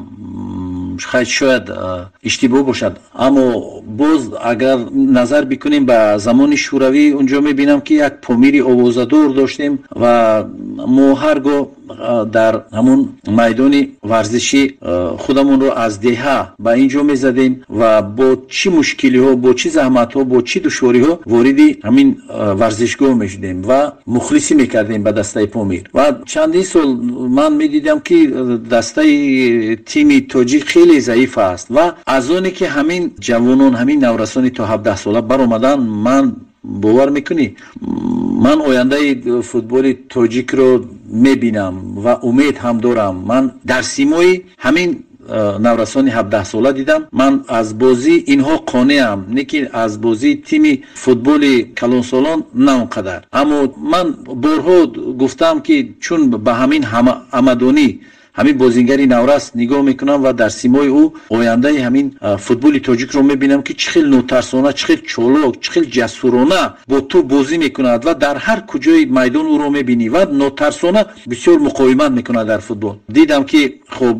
шояд иштибоҳ бошад, аммо боз агар назар бикунем ба замони шӯравӣ, унҷо мебинам, ки як Помири овозадор доштем ва мо ҳар гоҳ дар ҳамун майдони варзишӣ худамонро аз деҳа ба ин ҷо мезадем ва бо чӣ мушкилиҳо, бо чӣ заҳматҳо, бо чӣ душвориҳо вориди ҳамин варзишгоҳ мешудем ва мухлисӣ мекардем ба дастаи Помир. Ва чандин сол ман медидам, ки дастаи тими тоҷик хеле заиф аст ва аз оне ки ҳамин ҷавонон, ҳамин наврасони то 17 сола баромаданд, ман, бовар мекунӣ, ман ояндаи футболи тоҷикро мебинам ва умед ҳам дорам. Ман дар симои ҳамин Наврасони 17-сола дидам, ман аз бозии инҳо қонеам, не ки аз бозии тими футболи калонсолон на он қадар. Аммо ман борҳо гуфтаам, ки чун ба ҳамин амадонӣ ҳамин бозингари наврас нигоҳ мекунам ва дар симои ӯ ояндаи ҳамин футболи тоҷикро мебинам, ки чӣ хел нотарсона, чӣ хел чолок, чӣ хел ҷасурона бо тӯб бозӣ мекунад ва дар ҳар куҷои майдон ӯро мебинӣ ва нотарсона бисёр муқовимат мекунад дар футбол. Дидам, ки хуб,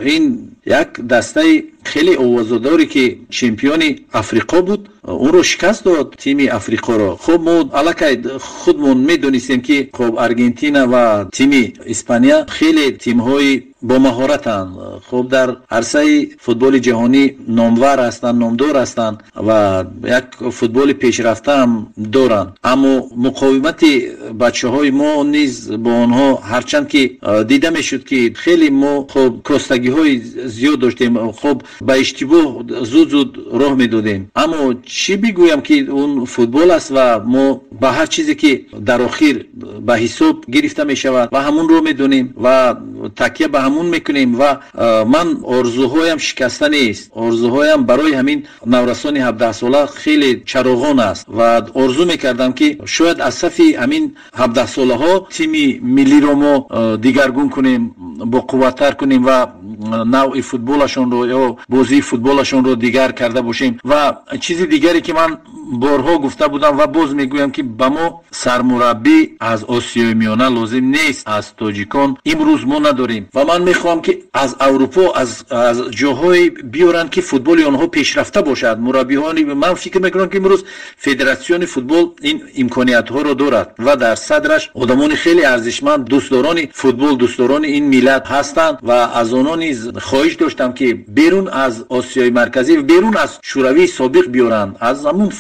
ин як дастаи хеле овозадоре, ки чемпиони Африқо буд, онро шикаст дод, тими Африқоро. Хуб, мо аллакай худмон медонистем, ки хуб, Аргентина ва тими Испания хеле тимҳои бомаҳоратанд, хуб, дар арсаи футболи ҷаҳонӣ номвар ҳастанд, номдор ҳастанд ва як футболи пешрафтаам доранд. Аммо муқовимати бачаҳои мо низ бо онҳо, ҳарчанд ки дида мешуд, ки хеле мо хуб костагиҳои зиёд доштем, хуб, ба иштибоҳ зуд зуд роҳ медодем. Аммо чӣ бигӯям, ки он футбол аст ва мо ба ҳар чизе, ки дар охир ба ҳисоб гирифта мешавад, ва ҳамонро медонем ва такя ба ҳамон мекунем. Ва ман орзуҳоям шикаста нест, орзуҳоям барои ҳамин наврасони 17-сола хеле чароғон аст ва орзу мекардам, ки шояд аз сафи ҳамин 17-солаҳо тими миллиро мо дигаргун кунем, боқувваттар кунем ва навъи футболашонро ё бозии футболашонро дигар карда бошем. Ва чизи дигаре, ки ман борҳо гуфта будам ва боз мегӯям, ки ба мо сармураббӣ аз Осиёи Миёна лозим нест, аз тоҷикон имрӯз мо надорем ва ман мехоҳам, ки аз Аврупо, аз ҷоҳое биёранд, ки футболи онҳо пешрафта бошад. Мураббиҳони, ман фикр мекунам, ки имрӯз федератсиони футбол ин имкониятҳоро дорад ва дар садраш одамони хеле арзишманд, дӯстдорони футбол, дӯстдорони ин миллат ҳастанд ва аз онҳо низ хоҳиш доштам, ки берун аз Осиёи Марказӣ, берун аз Шӯравии собиқ биёранд, аз ҳамун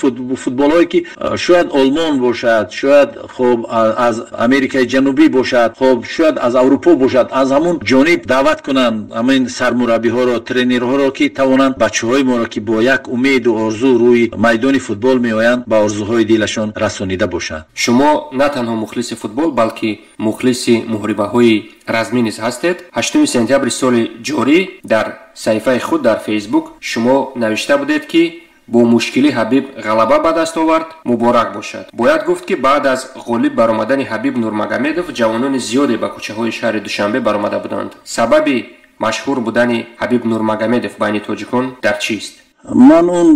футболҳое, ки шояд Олмон бошад, шояд хуб, аз Америкаи Ҷанубӣ бошад, хуб, шояд аз Аврупо бошад, аз ҳамун ҷониб даъват кунанд ҳамин сармураббиҳоро, тренерҳоро, ки тавонанд бачаҳои моро, ки бо як умеду орзу рӯи майдони футбол меоянд, ба орзуҳои дилашон расонида бошанд. Шумо на танҳо мухлиси футбол, балки мухлиси муҳорибаҳои размӣ низ ҳастед. 8 сентябри соли ҷорӣ дар саҳифаи худ дар Фейсбук шумо навишта будед, ки бо мушкилӣ Ҳабиб ғалаба ба даст овард, муборак бошад. Бояд гуфт, ки баъд аз ғолиб баромадани Ҳабиб Нурмагомедов ҷавонони зиёде ба кӯчаҳои шаҳри Душанбе баромада буданд. Сабаби машҳур будани Ҳабиб Нурмагомедов байни тоҷикон дар чист? Ман он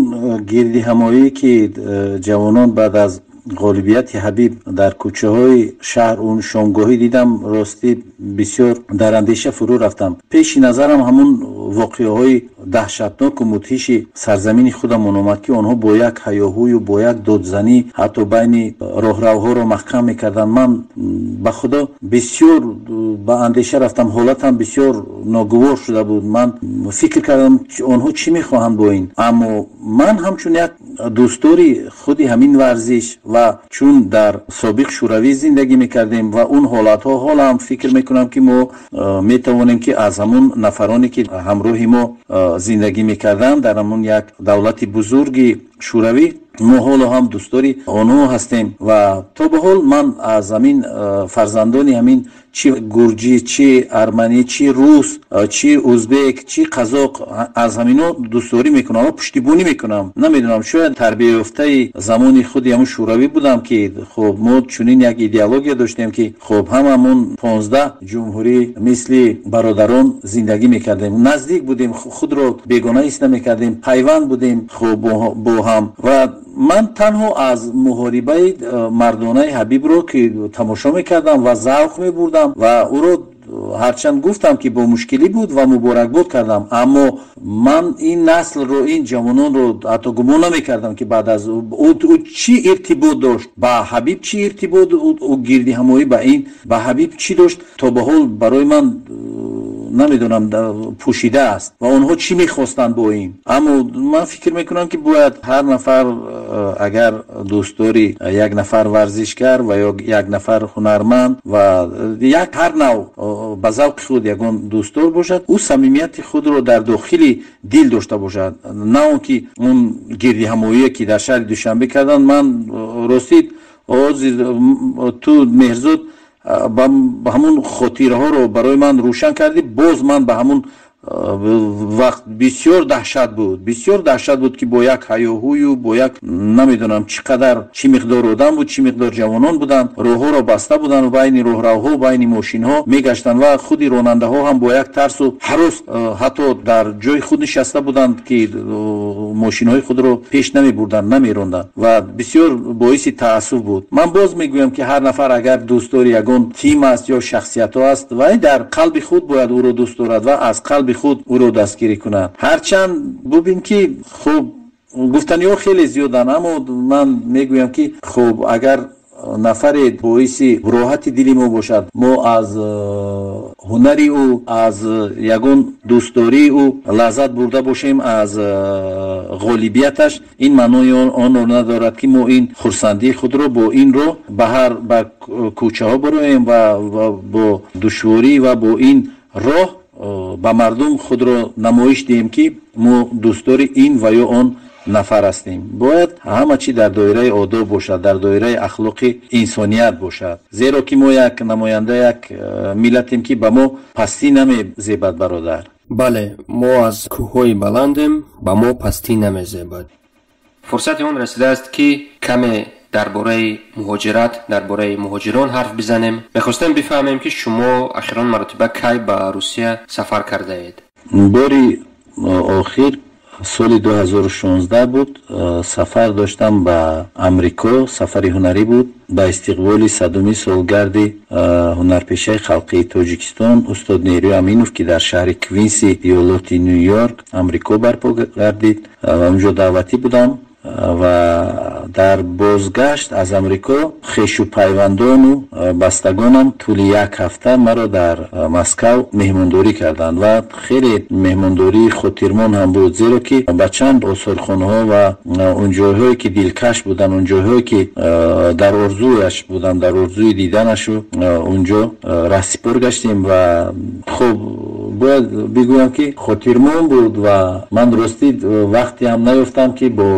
гирдиҳамоие, ки ҷавонон баъд аз ғолибияти Ҳабиб дар кӯчаҳои шаҳр он шомгоҳӣ дидам, ростӣ бисёр дар андеша фурӯ рафтам. Пеши назарам ҳамун воқеаҳои даҳшатноку мудҳиши сарзамини худамон омад, ки онҳо бо як ҳаёҳӯю бо як додзанӣ ҳатто байни роҳравҳоро маҳкам мекарданд. Ман ба Худо бисёр ба андеша рафтам, ҳолатам бисёр ногувор шуда буд. Ман фикр кардам, онҳо чӣ мехоҳанд бо ин. Аммо ман ҳамчун як дӯстдори худи ҳамин варзиш ва чун дар собиқ Шӯравӣ зиндагӣ мекардем ва он ҳолатҳо ҳоло ҳам, фикр мекунам, ки мо метавонем, ки аз ҳамун нафароне, ки ҳамроҳи мо зиндагӣ мекарданд дар ҳамун як давлати бузурги Шӯравӣ, мо ҳоло ҳам дӯстдори онҳо ҳастем. Ва то ба ҳол ман аз ҳамин фарзандони ҳамин, чӣ гурҷӣ, чӣ арманӣ, чӣ рус, чӣ узбек, чӣ қазоқ, аз ҳамино дӯстдорӣ мекунам ва пуштибонӣ мекунам. Намедонам, шояд тарбияёфтаи замони худи ҳамун Шӯравӣ будам, ки хуб, мо чунин як идеология доштем, ки хуб, ҳамамон 15 ҷумҳурӣ мисли бародарон зиндагӣ мекардем, наздик будем, худро бегона ҳис намекардем, пайванд будем хуб бо ҳам. Ва ман танҳо аз муҳорибаи мардонаи Ҳабибро, ки тамошо мекардам ва завқ мебурдам ва ӯро ҳарчанд гуфтам, ки бо мушкилӣ буд ва муборакбод кардам, аммо ман ин наслро, ин ҷавононро ҳатто гумон намекардам, ки баъд аз ӯ чӣ иртибот дошт ба Ҳабиб, чӣ иртибот ӯ гирдиҳамоӣ ба ин ба Ҳабиб чӣ дошт, то ба ҳол барои ман, намедонам, пӯшида аст ва онҳо чӣ мехостанд бо ин. Аммо ман фикр мекунам, ки бояд ҳар нафар, агар дӯстдори як нафар варзишгар ва ё як нафар ҳунарманд ва як ҳар нав ба завқи худ ягон дӯстдор бошад, ӯ самимияти худро дар дохили дил дошта бошад, на он ки он гирдиҳамоие, ки дар шаҳри Душанбе карданд. Ман ростӣ ҳозир ту, Меҳрзод, ба ҳамун хотираҳоро барои ман рӯшан кардӣ. Боз ман ба ҳамун Вақт бисёр даҳшат буд, бисёр даҳшат буд, ки бо як ҳаёҳӯю бо як намедонам чӣ қадар, чӣ миқдор одам буд, чӣ миқдор ҷавонон буданд, роҳҳоро баста буданд, байни роҳравҳо, байни мошинҳо мегаштанд ва худи ронандаҳо ҳам бо як тарсу ҳарос ҳатто дар ҷои худ нишаста буданд, ки мошинҳои худро пеш намебурданд, намеронданд ва бисёр боиси таассуф буд. Ман боз мегӯям, ки ҳар нафар агар дӯстдори ягон тим аст ё шахсиятҳо аст, вай дар қалби худ бояд ӯро дӯст дорад ва аз қалби худ ӯро дастгирӣ кунад. Ҳарчанд бубин, ки хуб, гуфтаниҳо хеле зиёданд, аммо ман мегӯям, ки хуб, агар нафаре боиси роҳати дили мо бошад, мо аз ҳунари ӯ, аз ягон дӯстдории ӯ лаззат бурда бошем, аз ғолибияташ, ин маънои онро надорад, ки мо ин хурсандии худро бо ин роҳ ба ҳар ба кӯчаҳо бароем ва бо душворӣ ва бо ин роҳ ба мардум худро намоиш диҳем, ки мо дӯстдори ин ва ё он нафар ҳастем. Бояд ҳама чӣ дар доираи одоб бошад, дар доираи ахлоқи инсоният бошад, зеро ки мо як намоянда як миллатем, ки ба мо пастӣ намезебад, бародар. Бале, мо аз кӯҳҳои баландем, ба мо пастӣ намезебад. Фурсати он расидааст, ки каме дар бораи муҳоҷират, дар бораи муҳоҷирон ҳарф бизанем. Мехостем бифаҳмем, ки шумо ахирон маротиба кай ба Русия сафар кардаед? Бори охир соли 2016 буд. Сафар доштам ба Амрико, сафари ҳунарӣ буд, ба истиқболи 100-уми солгарди ҳунарпешаи халқии Тоҷикистон устод Нерӯи Аминов, ки дар шаҳри Квинси, иёлоти Ню Йорк, Амрико барпо гардид, ва онҷо даъватӣ будам. Ва дар бозгашт аз Амрико хешу пайвандону бастагонам тӯли як ҳафта маро дар Москав меҳмондорӣ карданд ва хеле меҳмондории хотирмон ҳам буд, зеро ки ба чанд осорхонаҳо ва он ҷойҳое, ки дилкаш буданд, он ҷойҳое, ки дар орзуяш будам, дар орзуи диданашу, онҷо раҳсипор гаштем. Ва хуб, бояд бигӯям, ки хотирмон буд ва ман ростӣ вақте ҳам наёфтам, ки бо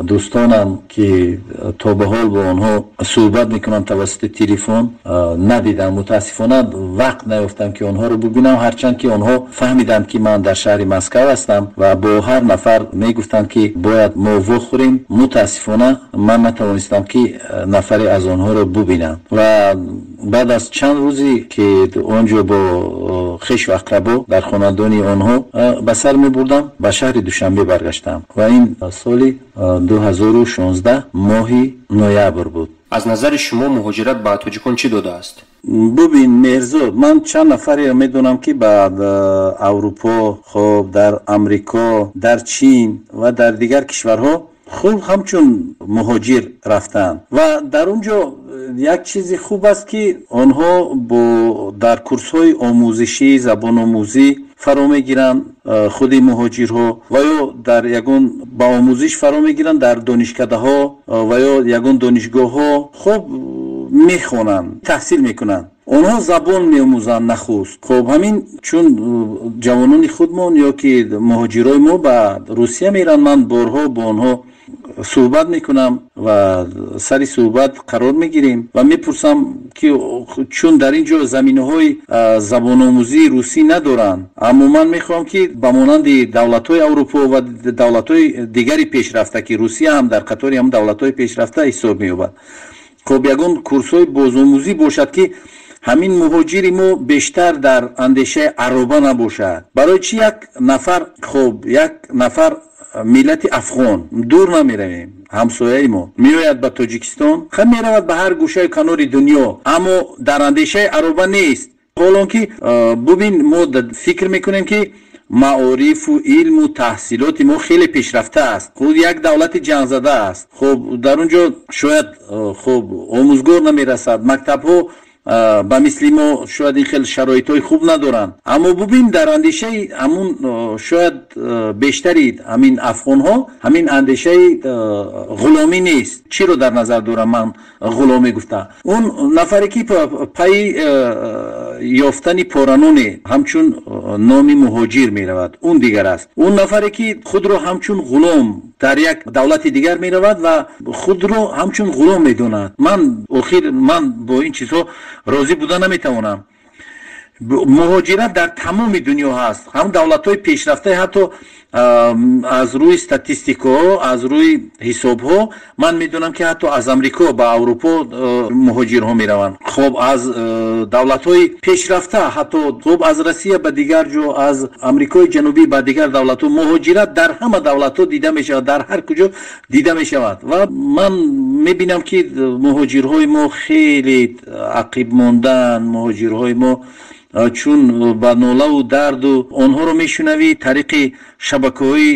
дӯстонам, ки то ба ҳол бо онҳо суҳбат мекунам тавассути телефон, надидам. Мутаассифона, вақт наёфтам, ки онҳоро бубинам, ҳарчанд ки онҳо фаҳмиданд, ки ман дар шаҳри Москав ҳастам ва бо ҳар нафар мегуфтанд, ки бояд мо вохӯрем. Мутаассифона, ман натавонистам, ки нафаре аз онҳоро бубинам. Ва баъд аз чанд рӯзе, ки он ҷо бо хешу ақрабо дар хонадони онҳо ба сар мебурдам, ба шаҳри Душанбе баргаштам ва ин соли 2016 моҳи ноябр буд. Аз назари шумо муҳоҷират ба тоҷикон чӣ додааст? Бубин, Меҳрзод, ман чанд нафареро медонам, ки ба Аврупо, хоб, дар Амрико, дар Чин ва дар дигар кишварҳо хуб ҳамчун муҳоҷир рафтанд ва дар он ҷо як чизи хуб аст, ки онҳо бо дар курсҳои омӯзишӣ, забономӯзӣ фаро мегиранд худи муҳоҷирҳо ва ё дар ягон ба омӯзиш фаро мегиранд дар донишкадаҳо ва ё ягон донишгоҳҳо, хуб, мехонанд, таҳсил мекунанд, онҳо забон меомӯзанд нахуст. Хуб, ҳамин чун ҷавонони худмон ё ки муҳоҷирои мо ба Русия меранд, ман борҳо бо онҳо суҳбат мекунам ва сари суҳбат қарор мегирем ва мепурсам, ки чун дар ин ҷо заминаҳои забономӯзии русӣ надоранд, аммо ман мехоҳам, ки ба монанди давлатҳои Аврупо ва давлатҳои дигари пешрафта, ки Русия ҳам дар қатори ҳам давлатҳои пешрафта ҳисоб меёбад, хуб, ягон курсҳои бозомӯзӣ бошад, ки ҳамин муҳоҷири мо бештар дар андешаи ароба набошад. Барои чӣ як нафар, хуб, як нафар миллати афғон, дур намеравем, ҳамсояи мо, меояд ба Тоҷикистон, ха, меравад ба ҳар гӯшаи канори дунё, аммо дар андешаи ароба нест. Ҳолон ки бубин, мо фикр мекунем, ки маорифу илму таҳсилоти мо хеле пешрафта аст. Худ як давлати ҷангзада аст. Хуб, дар он ҷо шояд, хуб, омӯзгор намерасад, мактабҳо ба мисли мо шояд ин хел шароитҳои хуб надоранд, аммо бубин, дар андешаи ҳамун шояд бештари ҳамин афғонҳо ҳамин андешаи ғуломӣ нест. Чиро дар назар дорам ман ғуломӣ гуфта? Он нафаре, ки пайи ёфтани пораноне ҳамчун номи муҳоҷир меравад, он дигар аст. Он нафаре, ки худро ҳамчун ғулом дар як давлати дигар меравад ва худро ҳамчун ғулом медонад. Ман охир ман бо ин чизҳо розӣ буда наметавонам. Муҳоҷират дар тамоми дунё ҳаст. Ҳам давлатҳои пешрафта, ҳатто аз рӯи статистикаҳо, аз рӯи ҳисобҳо ман медонам, ки ҳатто аз Амрико ба Аврупо муҳоҷирҳо мераванд. Хоб, аз давлатҳои пешрафта, ҳатто хоб, аз Россия ба дигар ҷо, аз Амрикои Ҷанубӣ ба дигар давлатҳо, муҳоҷират дар ҳама давлатҳо дида мешавад, дар ҳар куҷо дида мешавад. Ва ман мебинам, ки муҳоҷирҳои мо хеле ақиб мондаанд. Муҳоҷирҳои мо чун ба нолаву дарду онҳоро мешунавӣ тариқи шабакаҳои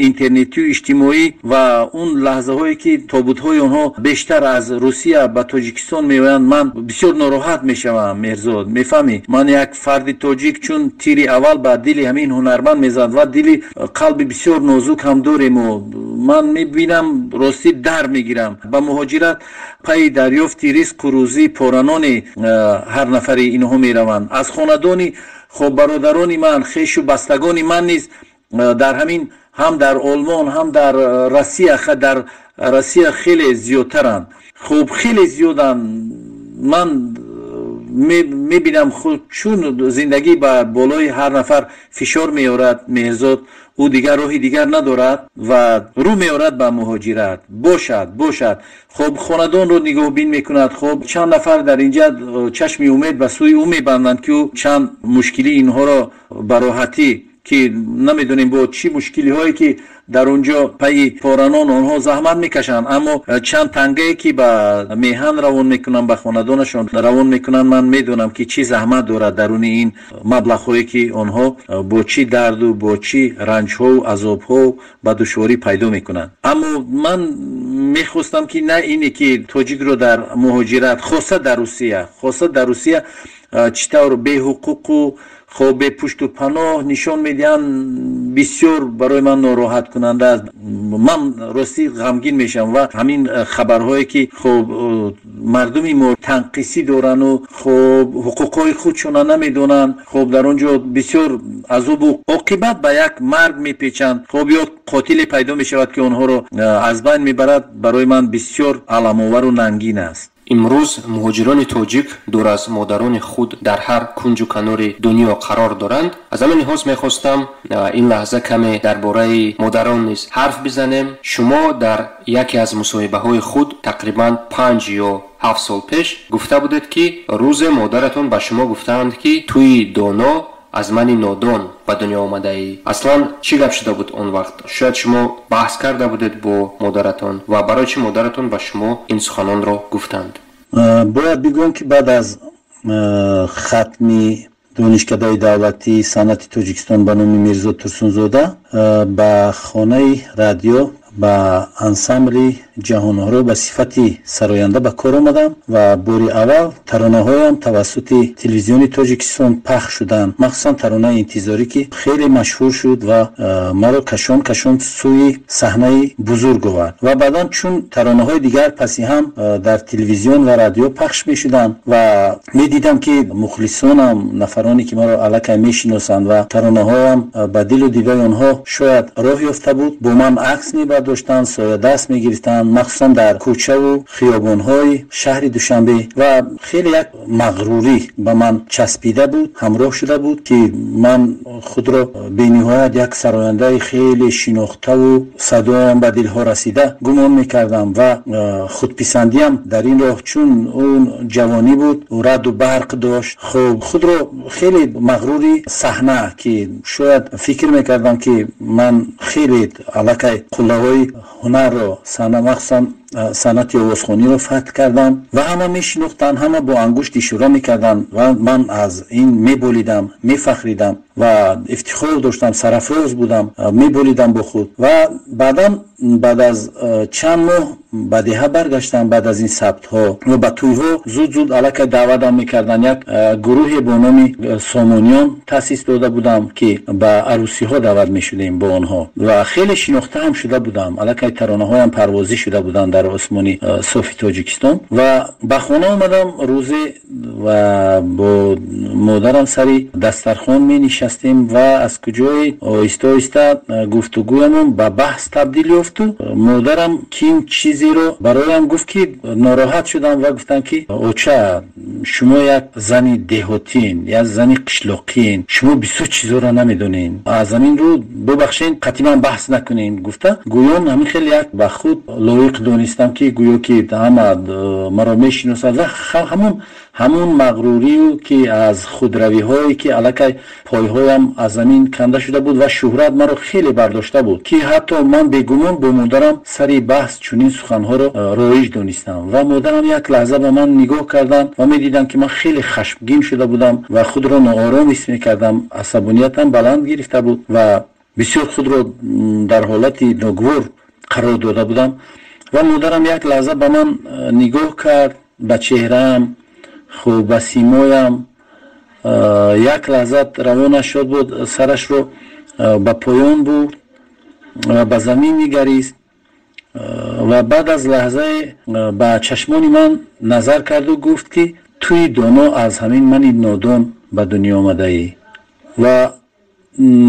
интернетию иҷтимоӣ ва он лаҳзаҳое, ки тобутҳои онҳо бештар аз Русия ба Тоҷикистон меоянд, ман бисёр нороҳат мешавам. Меҳрзод, мефаҳмӣ, ман як фарди тоҷик, чун тири аввал ба дили ҳамин ҳунарманд мезад ва дили қалби бисёр нозук ҳам дорему ман мебинам, ростӣ дар мегирам. Ба муҳоҷират пайи дарёфти ризқу рӯзӣ поранони ҳар нафари инҳо мераванд. Аз хонадони хоб бародарони ман, хешу бастагони ман низ дар ҳамин, ҳам дар Олмон, ҳам дар Россия, дар Россия хеле зиёдтаранд, хуб, хеле зиёданд. Ман мебинам, чун зиндагӣ ба болои ҳар нафар фишор меорад, Меҳрзод, ӯ дигар роҳи дигар надорад ва рӯ меорад ба муҳоҷират. Бошад, бошад, хоб, хонадонро нигоҳбин мекунад. Хоб, чанд нафар дар инҷа чашми умед ба сӯи ӯ мебанданд, ки ӯ чанд мушкилии инҳоро ба роҳатӣ, ки намедонем бо чӣ мушкилиҳое ки дар он ҷо пайи поранон онҳо заҳмат мекашанд, аммо чанд тангае ки ба меҳан равон мекунанд, ба хонадонашон равон мекунанд, ман медонам, ки чӣ заҳмат дорад даруни ин маблағҳое, ки онҳо бо чӣ дарду бо чӣ ранҷҳову азобҳо ба душворӣ пайдо мекунанд. Аммо ман мехостам, ки на ине ки тоҷикро дар муҳоҷират, хоса дар Русия, хоса дар Русия, чӣ тавр беҳуқуқу хоб бепушту паноҳ нишон медиҳанд, бисёр барои ман нороҳаткунанда аст. Ман ростӣ ғамгин мешавам ва ҳамин хабарҳое, ки хоб мардуми мо танқисӣ дорану хоб ҳуқуқҳои худшона намедонанд, хоб дар он ҷо бисёр азобу оқибат ба як марг мепечанд, хоб ё қотиле пайдо мешавад, ки онҳоро аз байн мебарад, барои ман бисёр аламовару нангин аст. Имрӯз муҳоҷирони тоҷик дур аз модарони худ дар ҳар кунҷу канори дунё қарор доранд. Аз ҳамин лиҳоз мехостам ин лаҳза каме дар бораи модарон низ ҳарф бизанем. Шумо дар яке аз мусоҳибаҳои худ тақрибан 5 ё 7 сол пеш гуфта будед, ки рӯзе модаратон ба шумо гуфтаанд, ки туи доно аз мани нодон ба дунё омадаӣ. Аслан чӣ гап шуда буд он вақт? Шояд шумо баҳс карда будед бо модаратон ва барои чӣ модаратон ба шумо ин суханонро гуфтанд? Бояд бигӯям, ки баъд аз хатми Донишкадаи давлатии санъати Тоҷикистон ба номи Мирзо Турсунзода ба хонаи радио, ба ансамбли Ҷаҳонҳоро ба сифати сароянда ба кор омадам ва бори аввал таронаҳоям тавассути телевизиони Тоҷикистон пахш шуданд, махсусан таронаи Интизорӣ, ки хеле машҳур шуд ва маро кашон кашон сӯи саҳнаи бузург овард. Ва баъдан чун таронаҳои дигар паси ҳам дар телевизион ва радио пахш мешуданд ва медидам, ки мухлисонам, нафароне ки маро аллакай мешиносанд ва таронаҳоям ба дилу дидаи онҳо шояд роҳ ёфта буд, бо ман акс мебардоштанд, соядаст мегирифтанд, махсусан дар кӯчаву хиёбонҳои шаҳри Душанбе. Ва хеле як мағрурӣ ба ман часпида буд, ҳамроҳ шуда буд, ки ман худро бениҳоят як сарояндаи хеле шинохтаву садоям ба дилҳо расида гумон мекардам. Ва худписандиам дар ин роҳ, чун он ҷавонӣ буд, раъду барқ дошт, хуб, худро хеле мағрури саҳна, ки шояд фикр мекардам, ки ман хеле аллакай қуллаҳои ҳунарро, махсусан санъати овозхониро фатҳ кардам ва ҳама мешинохтанд, ҳама бо ангушт ишора мекарданд ва ман аз ин меболидам, мефахридам ва ифтихор доштам, сарафроз будам, меболидам бо худ. Ва баъдан, баъд аз чанд моҳ ба деҳа баргаштам. Баъд аз ин сабтҳо ва ба тӯйҳо зуд зуд аллакай даъватам мекарданд. Як гурӯҳе бо номи Сомониён таъсис дода будам, ки ба арӯсиҳо даъват мешудем бо онҳо ва хеле шинохта ҳам шуда будам. Аллакай таронаҳоям парвозӣ шуда буданд. дар осмони софи Тоҷикистон. Ва ба хона омадам рӯзе ва бо модарам сари дастархон менишастем ва аз куҷое оҳиста-оҳиста гуфтугӯямон ба баҳс табдил ёфту модарам ким чизеро бароям гуфт, ки нороҳат шудам ва гуфтам, ки оча, шумо як зани деҳотин, як зани қишлоқиен, шумо бисёр чизҳоро намедонед, аз ҳамин рӯ бубахшед, қатъиман баҳс накунем гуфта, гӯён ҳамин хел як ба худ лоиқ донистам, ки гӯё ки ҳама маро мешиносад ва ҳамун мағрурию ки аз худравиҳое ки аллакай пойҳоям аз замин канда шуда буд ва шӯҳрат маро хеле бардошта буд, ки ҳатто ман бегумон бо модарам сари баҳс чунин суханҳоро роиҷ донистам. Ва модарам як лаҳза ба ман нигоҳ карданд ва медидам, ки ман хеле хашмгин шуда будам ва худро ноором ҳис мекардам, асабониятам баланд гирифта буд ва бисёр худро дар ҳолати ногувор қарор дода будам. Ва модарам як лаҳза ба ман нигоҳ кард, ба чеҳраам, хуб, ба симоям, як лаҳза равонаш шод буд, сарашро ба поён бурд ва ба замин нигарист ва баъд аз лаҳзае ба чашмони ман назар карду гуфт, ки туи доно аз ҳамин мани нодон ба дунё омадаӣ. Ва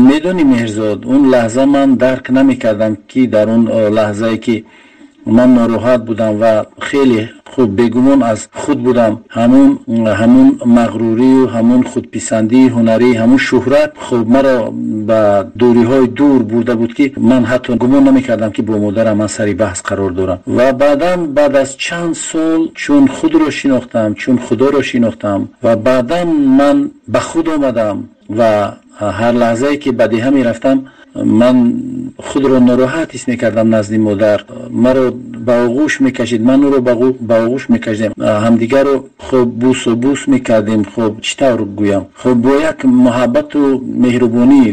медонӣ, Меҳрзод, он лаҳза ман дарк намекардам, ки дар он лаҳзае ки ман нороҳат будам ва хеле хуб бегумон аз худ будам, ҳамун мағрурию ҳамун худписандии ҳунарӣ, ҳамун шӯҳрат хуб маро ба дуриҳои дур бурда буд, ки ман ҳатто гумон намекардам, ки бо модарам ман сари баҳс қарор дорам. Ва баъдан баъд аз чанд сол чун худро шинохтам, чун Худоро шинохтам ва баъдан ман ба худ омадам ва ҳар лаҳзае ки ба деҳа мерафтам, ман худро нороҳат ҳис мекардам назди модар. Маро ба оғӯш мекашид, ман ӯро ба оғӯш мекашидем, ҳамдигарро хуб бусу бус мекардем, хуб чӣ тавр гӯям, хуб бо як муҳаббату меҳрубонӣ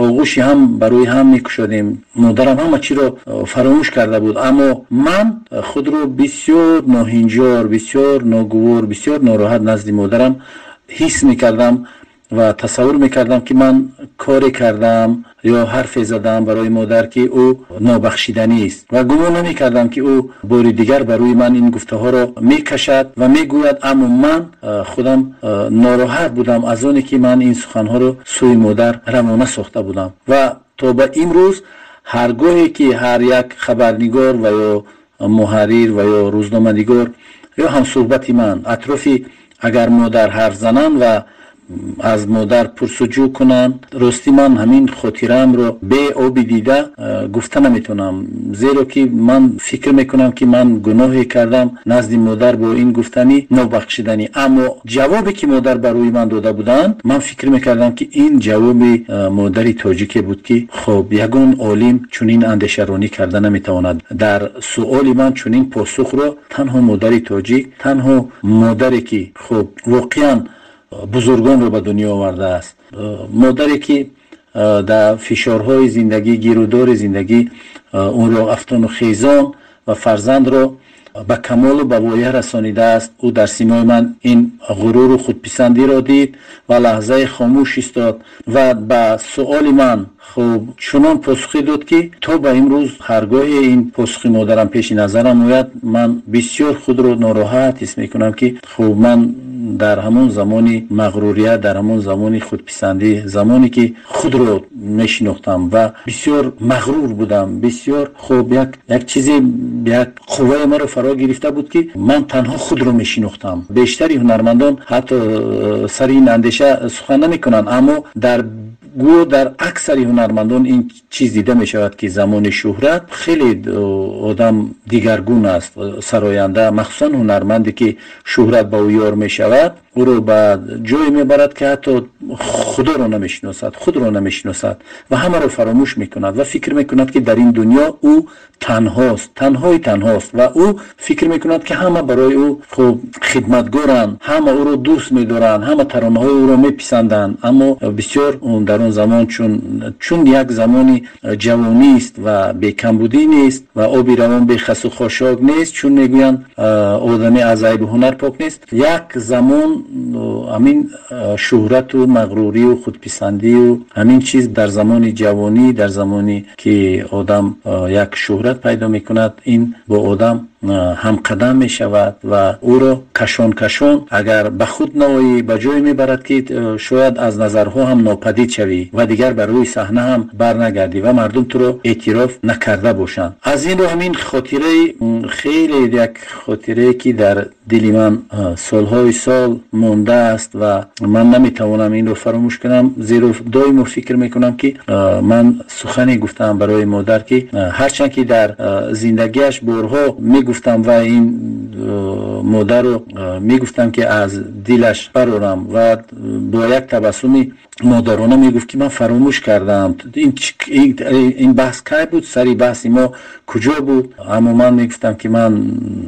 оғӯши ҳам барои ҳам мекушодем. Модарам ҳама чиро фаромӯш карда буд, аммо ман худро бисёр ноҳинҷор, бисёр ногувор, бисёр нороҳат назди модарам ҳис мекардам ва тасаввур мекардам, ки ман коре кардам ё ҳарфе задам барои модар, ки ӯ нобахшиданист, ва гумон намекардам, ки ӯ бори дигар ба рӯи ман ин гуфтаҳоро мекашад ва мегӯяд. Аммо ман худам нороҳат будам аз оне, ки ман ин суханҳоро сӯи модар равона сохта будам. Ва то ба имрӯз ҳар гоҳе ки ҳар як хабарнигор ва ё муҳаррир ва ё рӯзноманигор ё ҳамсӯҳбати ман атрофи агар модар ҳарф зананд ва аз модар пурсуҷӯ кунанд, ростӣ ман ҳамин хотираамро бе оби дида гуфта наметавонам, зеро ки ман фикр мекунам, ки ман гуноҳе кардам назди модар бо ин гуфтани нобахшиданӣ. Аммо ҷавобе ки модар ба рӯи ман дода буданд, ман фикр мекардам, ки ин ҷавоби модари тоҷике буд, ки хоб ягон олим чунин андешаронӣ карда наметавонад. Дар суоли ман чунин посухро танҳо модари тоҷик, танҳо модаре ки хуб воқеан бузургонро ба дунё овардааст, модаре ки дар фишорҳои зиндагӣ, гирудори зиндагӣ ӯро афтону хезон ва фарзандро ба камолу ба воя расонидааст, ӯ дар симои ман ин ғуруру худписандиро дид ва лаҳзаи хомӯш истод ва ба суоли ман хуб чунон посухе дод, ки то ба имрӯз ҳар гоҳе ин посухи модарам пеши назарам ояд, ман бисёр худро нороҳат ҳис мекунам, ки хуб ман дар ҳамон замони мағрурият, дар ҳамон замони худписандӣ, замоне ки худро мешинохтам ва бисёр мағрур будам, бисёр хуб як чизе, як қуввае маро фаро гирифта буд, ки ман танҳо худро мешинохтам. Бештари ҳунармандон ҳатто сари ин андеша сухан намекунанд, аммо дар гӯё дар аксари ҳунармандон ин чиз дида мешавад, ки замони шӯҳрат хеле одам дигаргун аст. Сароянда, махсусан ҳунарманде ки шӯҳрат ба ӯ ёр мешавад, ӯро ба ҷое мебарад, ки ҳатто Худоро намешиносад, худро намешиносад ва ҳамаро фаромӯш мекунад ва фикр мекунад, ки дар ин дунё ӯ танҳост, танҳои танҳост, ва ӯ фикр мекунад, ки ҳама барои ӯ хуб хидматгоранд, ҳама ӯро дӯст медоранд, ҳама таронаҳои ӯро меписанданд. Аммо бисёр дар он замон чун як замони ҷавонист ва бекамбудӣ нест ва оби равон бехасу хошок нест, чун мегӯянд, одаме аз айбу ҳунар пок нест, як замон ҳамин шӯҳрату мағрурию худписандию ҳамин чиз дар замони ҷавонӣ, дар замоне ки одам як шӯҳрат пайдо мекунад, ин бо одам ҳамқадам мешавад ва ӯро кашон кашон агар ба худ наоӣ, ба ҷое мебарад, ки шояд аз назарҳо ҳам нопадид шавӣ ва дигар бар рӯи саҳна ҳам барнагардӣ ва мардум туро эътироф накарда бошанд. Аз ин рӯ ҳамин хотираи хеле як хотирае, ки дар дили ман солҳои сол мондааст ва ман наметавонам инро фаромӯш кунам, зеро доимо фикр мекунам, ки ман сухане гуфтаам барои модар, ки ҳарчанд ки дар зиндагиаш борҳо мегуфтам ва ин модарро мегуфтам, ки аз дилаш барорам, ва бо як табассуми модарона мегуфт, ки ман фаромӯш кардам, ин баҳс кай буд, сари баҳси мо куҷо буд. Аммо ман мегуфтам, ки ман,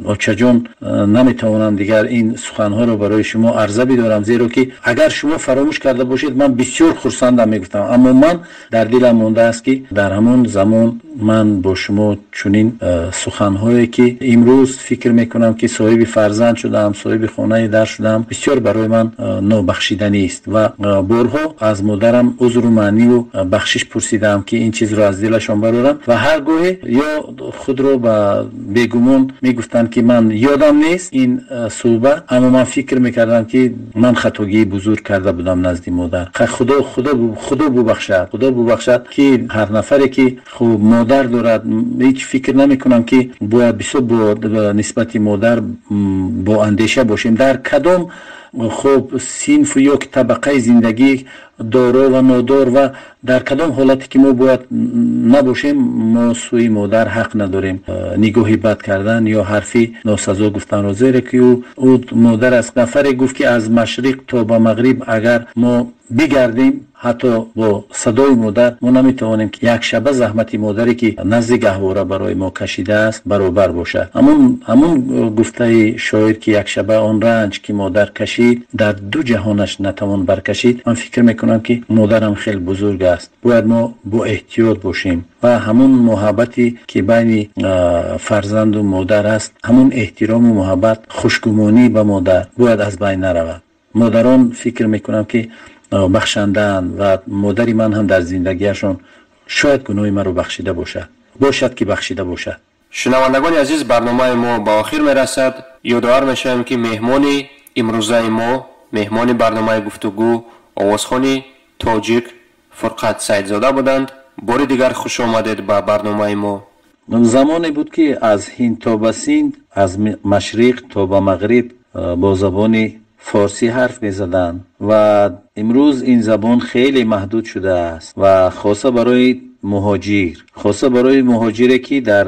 очаҷон, наметавонам дигар ин суханҳоро барои шумо арза бидорам, зеро ки агар шумо фаромӯш карда бошед, ман бисёр хурсандам, мегуфтам. Аммо ман дар дилам мондааст, ки дар ҳамон замон ман бо шумо чунин суханҳое, ки имрӯз фикр мекунам, ки соҳиби фарзанд шудам, соҳиби хонаи дар шудам, бисёр барои ман нобахшиданист. Ва борҳо аз модарам узру маъниву бахшиш пурсидаам, ки ин чизро аз дилашон барорам, ва ҳар гоҳе ё худро ба бегумон мегуфтанд, ки ман ёдам нест ин суҳбат, аммо ман фикр мекардам, ки ман хатогии бузург карда будам назди модар. Худо, худо, худо бубахшад, худо бубахшад, ки ҳар нафаре ки хуб модар дорад, ҳеҷ фикр намекунам, ки бояд бисёр бо нисбати модар бо андеша бошем. Дар кадом хуб синфу ё ки табақаи зиндагӣ, доро ва нодор, ва дар кадом ҳолате ки мо бояд набошем, мо сӯи модар ҳақ надорем нигоҳи бад кардан ё ҳарфи носазо гуфтанро, зеро ки ӯ модар аст. Нафаре гуфт, ки аз машриқ то ба мағриб агар мо бигардем, ҳатто бо садои модар мо наметавонем, ки як шаба заҳмати модаре, ки назди гаҳвора барои мо кашидааст, баробар бошад. Ҳамун гуфтаи шоир, ки як шаба он ранҷ, ки модар кашид, дар ду ҷаҳонаш натавон баркашид. Ман фикр мекунам, ки модарам хеле бузург аст, бояд мо бо эҳтиёт бошем ва ҳамун муҳаббате, ки байни фарзанду модар аст, ҳамун эҳтирому муҳаббат, хушгумонӣ ба модар бояд аз байн наравад. Модарон, фикр мекунам, ки бахшандаанд ва модари ман ҳам дар зиндагиашон шояд гуноҳи маро бахшида бошад, бошад ки бахшида бошад. Шунавандагони азиз, барномаи мо ба охир мерасад. Ёдовар мешавем, ки меҳмони имрӯзаи мо, меҳмони барномаи гуфтугӯ, овозхони тоҷик Фурқат Саидзода буданд. Бори дигар хуш омадед ба барномаи мо. Замоне буд, ки аз Ҳинд то ба Синд, аз машриқ то ба мағриб бо забони форсӣ ҳарф мезаданд ва имрӯз ин забон хеле маҳдуд шудааст ва хоса барои муҳоҷир, хоса барои муҳоҷире, ки дар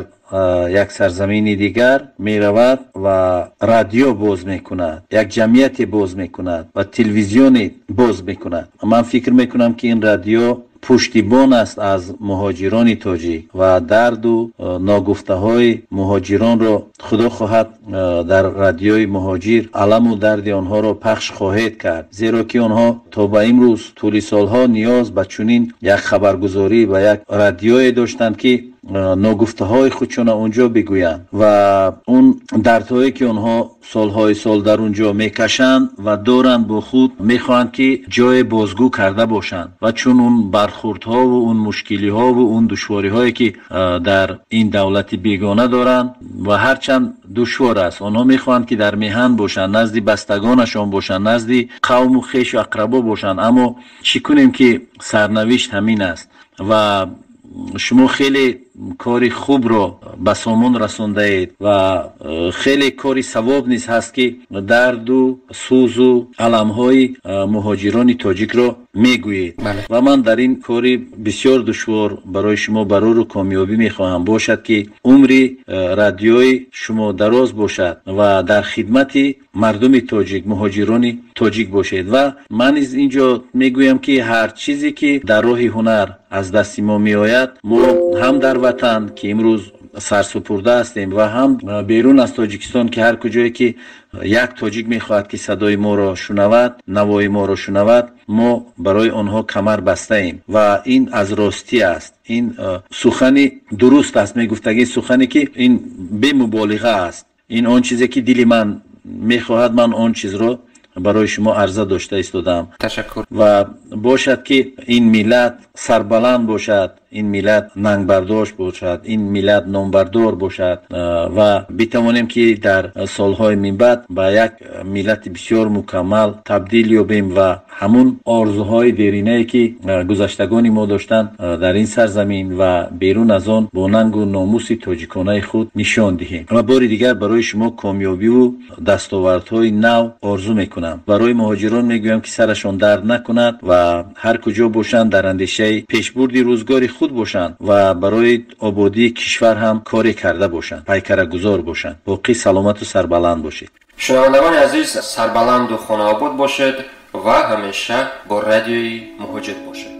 як сарзамини дигар меравад ва радио боз мекунад, як ҷамъияте боз мекунад ва телевизионе боз мекунад. Ман фикр мекунам, ки ин радио пуштибон аст аз муҳоҷирони тоҷик ва дарду ногуфтаҳои муҳоҷиронро, худо хоҳад, дар радиои Муҳоҷир аламу дарди онҳоро пахш хоҳед кард, зеро ки онҳо то ба имрӯз тӯли солҳо ниёз ба чунин як хабаргузорӣ ва як радиое доштанд, ки ногуфтаҳои худшона онҷо бигӯянд ва он дардҳое, ки онҳо солҳои сол дар он ҷо мекашанд ва доранд бо худ, мехоҳанд, ки ҷое бозгӯ карда бошанд. Ва чун он бархӯрдҳову он мушкилиҳову он душвориҳое, ки дар ин давлати бегона доранд ва ҳарчанд душвор аст, онҳо мехоҳанд, ки дар меҳан бошанд, назди бастагонашон бошанд, назди қавму хешу ақрабо бошанд. Аммо чӣ кунем, ки сарнавишт ҳамин аст. Ва шумо хеле кори хубро ба сомон расондаед ва хеле кори савоб низ ҳаст, ки дарду сӯзу аламҳои муҳоҷирони тоҷикро мегӯед. Ва ман дар ин кори бисёр душвор барои шумо барору комёбӣ мехоҳам. Бошад, ки умри радиои шумо дароз бошад ва дар хидмати мардуми тоҷик, муҳоҷирони тоҷик бошед. Ва ман низ ин ҷо мегӯям, ки ҳар чизе, ки дар роҳи ҳунар аз дасти мо меояд, мо ҳам дар ватан, ки имрӯз сарсупурда ҳастем, ва ҳам берун аз Тоҷикистон, ки ҳар куҷое ки як тоҷик мехоҳад, ки садои моро шунавад, навои моро шунавад, мо барои онҳо камар бастаем. Ва ин аз ростӣ аст, ин сухани дуруст аст, мегуфтагӣ сухане, ки ин бемуболиға аст. Ин он чизе, ки дили ман мехоҳад, ман он чизро Барои шумо арза дошта истодам. Ташаккур. Ва бошад, ки ин миллат сарбаланд бошад, ин миллат нангбардошт бошад, ин миллат номбардор бошад ва битавонем, ки дар солҳои минбаъд ба як миллати бисёр мукаммал табдил ёбем ва ҳамун орзуҳои деринае, ки гузаштагони мо доштанд, дар ин сарзамин ва берун аз он бо нангу номуси тоҷиконаи худ нишон диҳем. Ва бори дигар барои шумо комёбиву дастовардҳои нав орзу мекунам. Барои муҳоҷирон мегӯям, ки сарашон дард накунад ва ҳар куҷо бошанд, дар андешаи пешбурди рӯзгори худ бошанд ва барои ободии кишвар ҳам коре карда бошанд, пайкарагузор бошанд. Боқӣ саломату сарбаланд бошед. Шунавандагони азиз, сарбаланду хонаобод бошед ва ҳамеша бо Радиои Муҳоҷир бошед.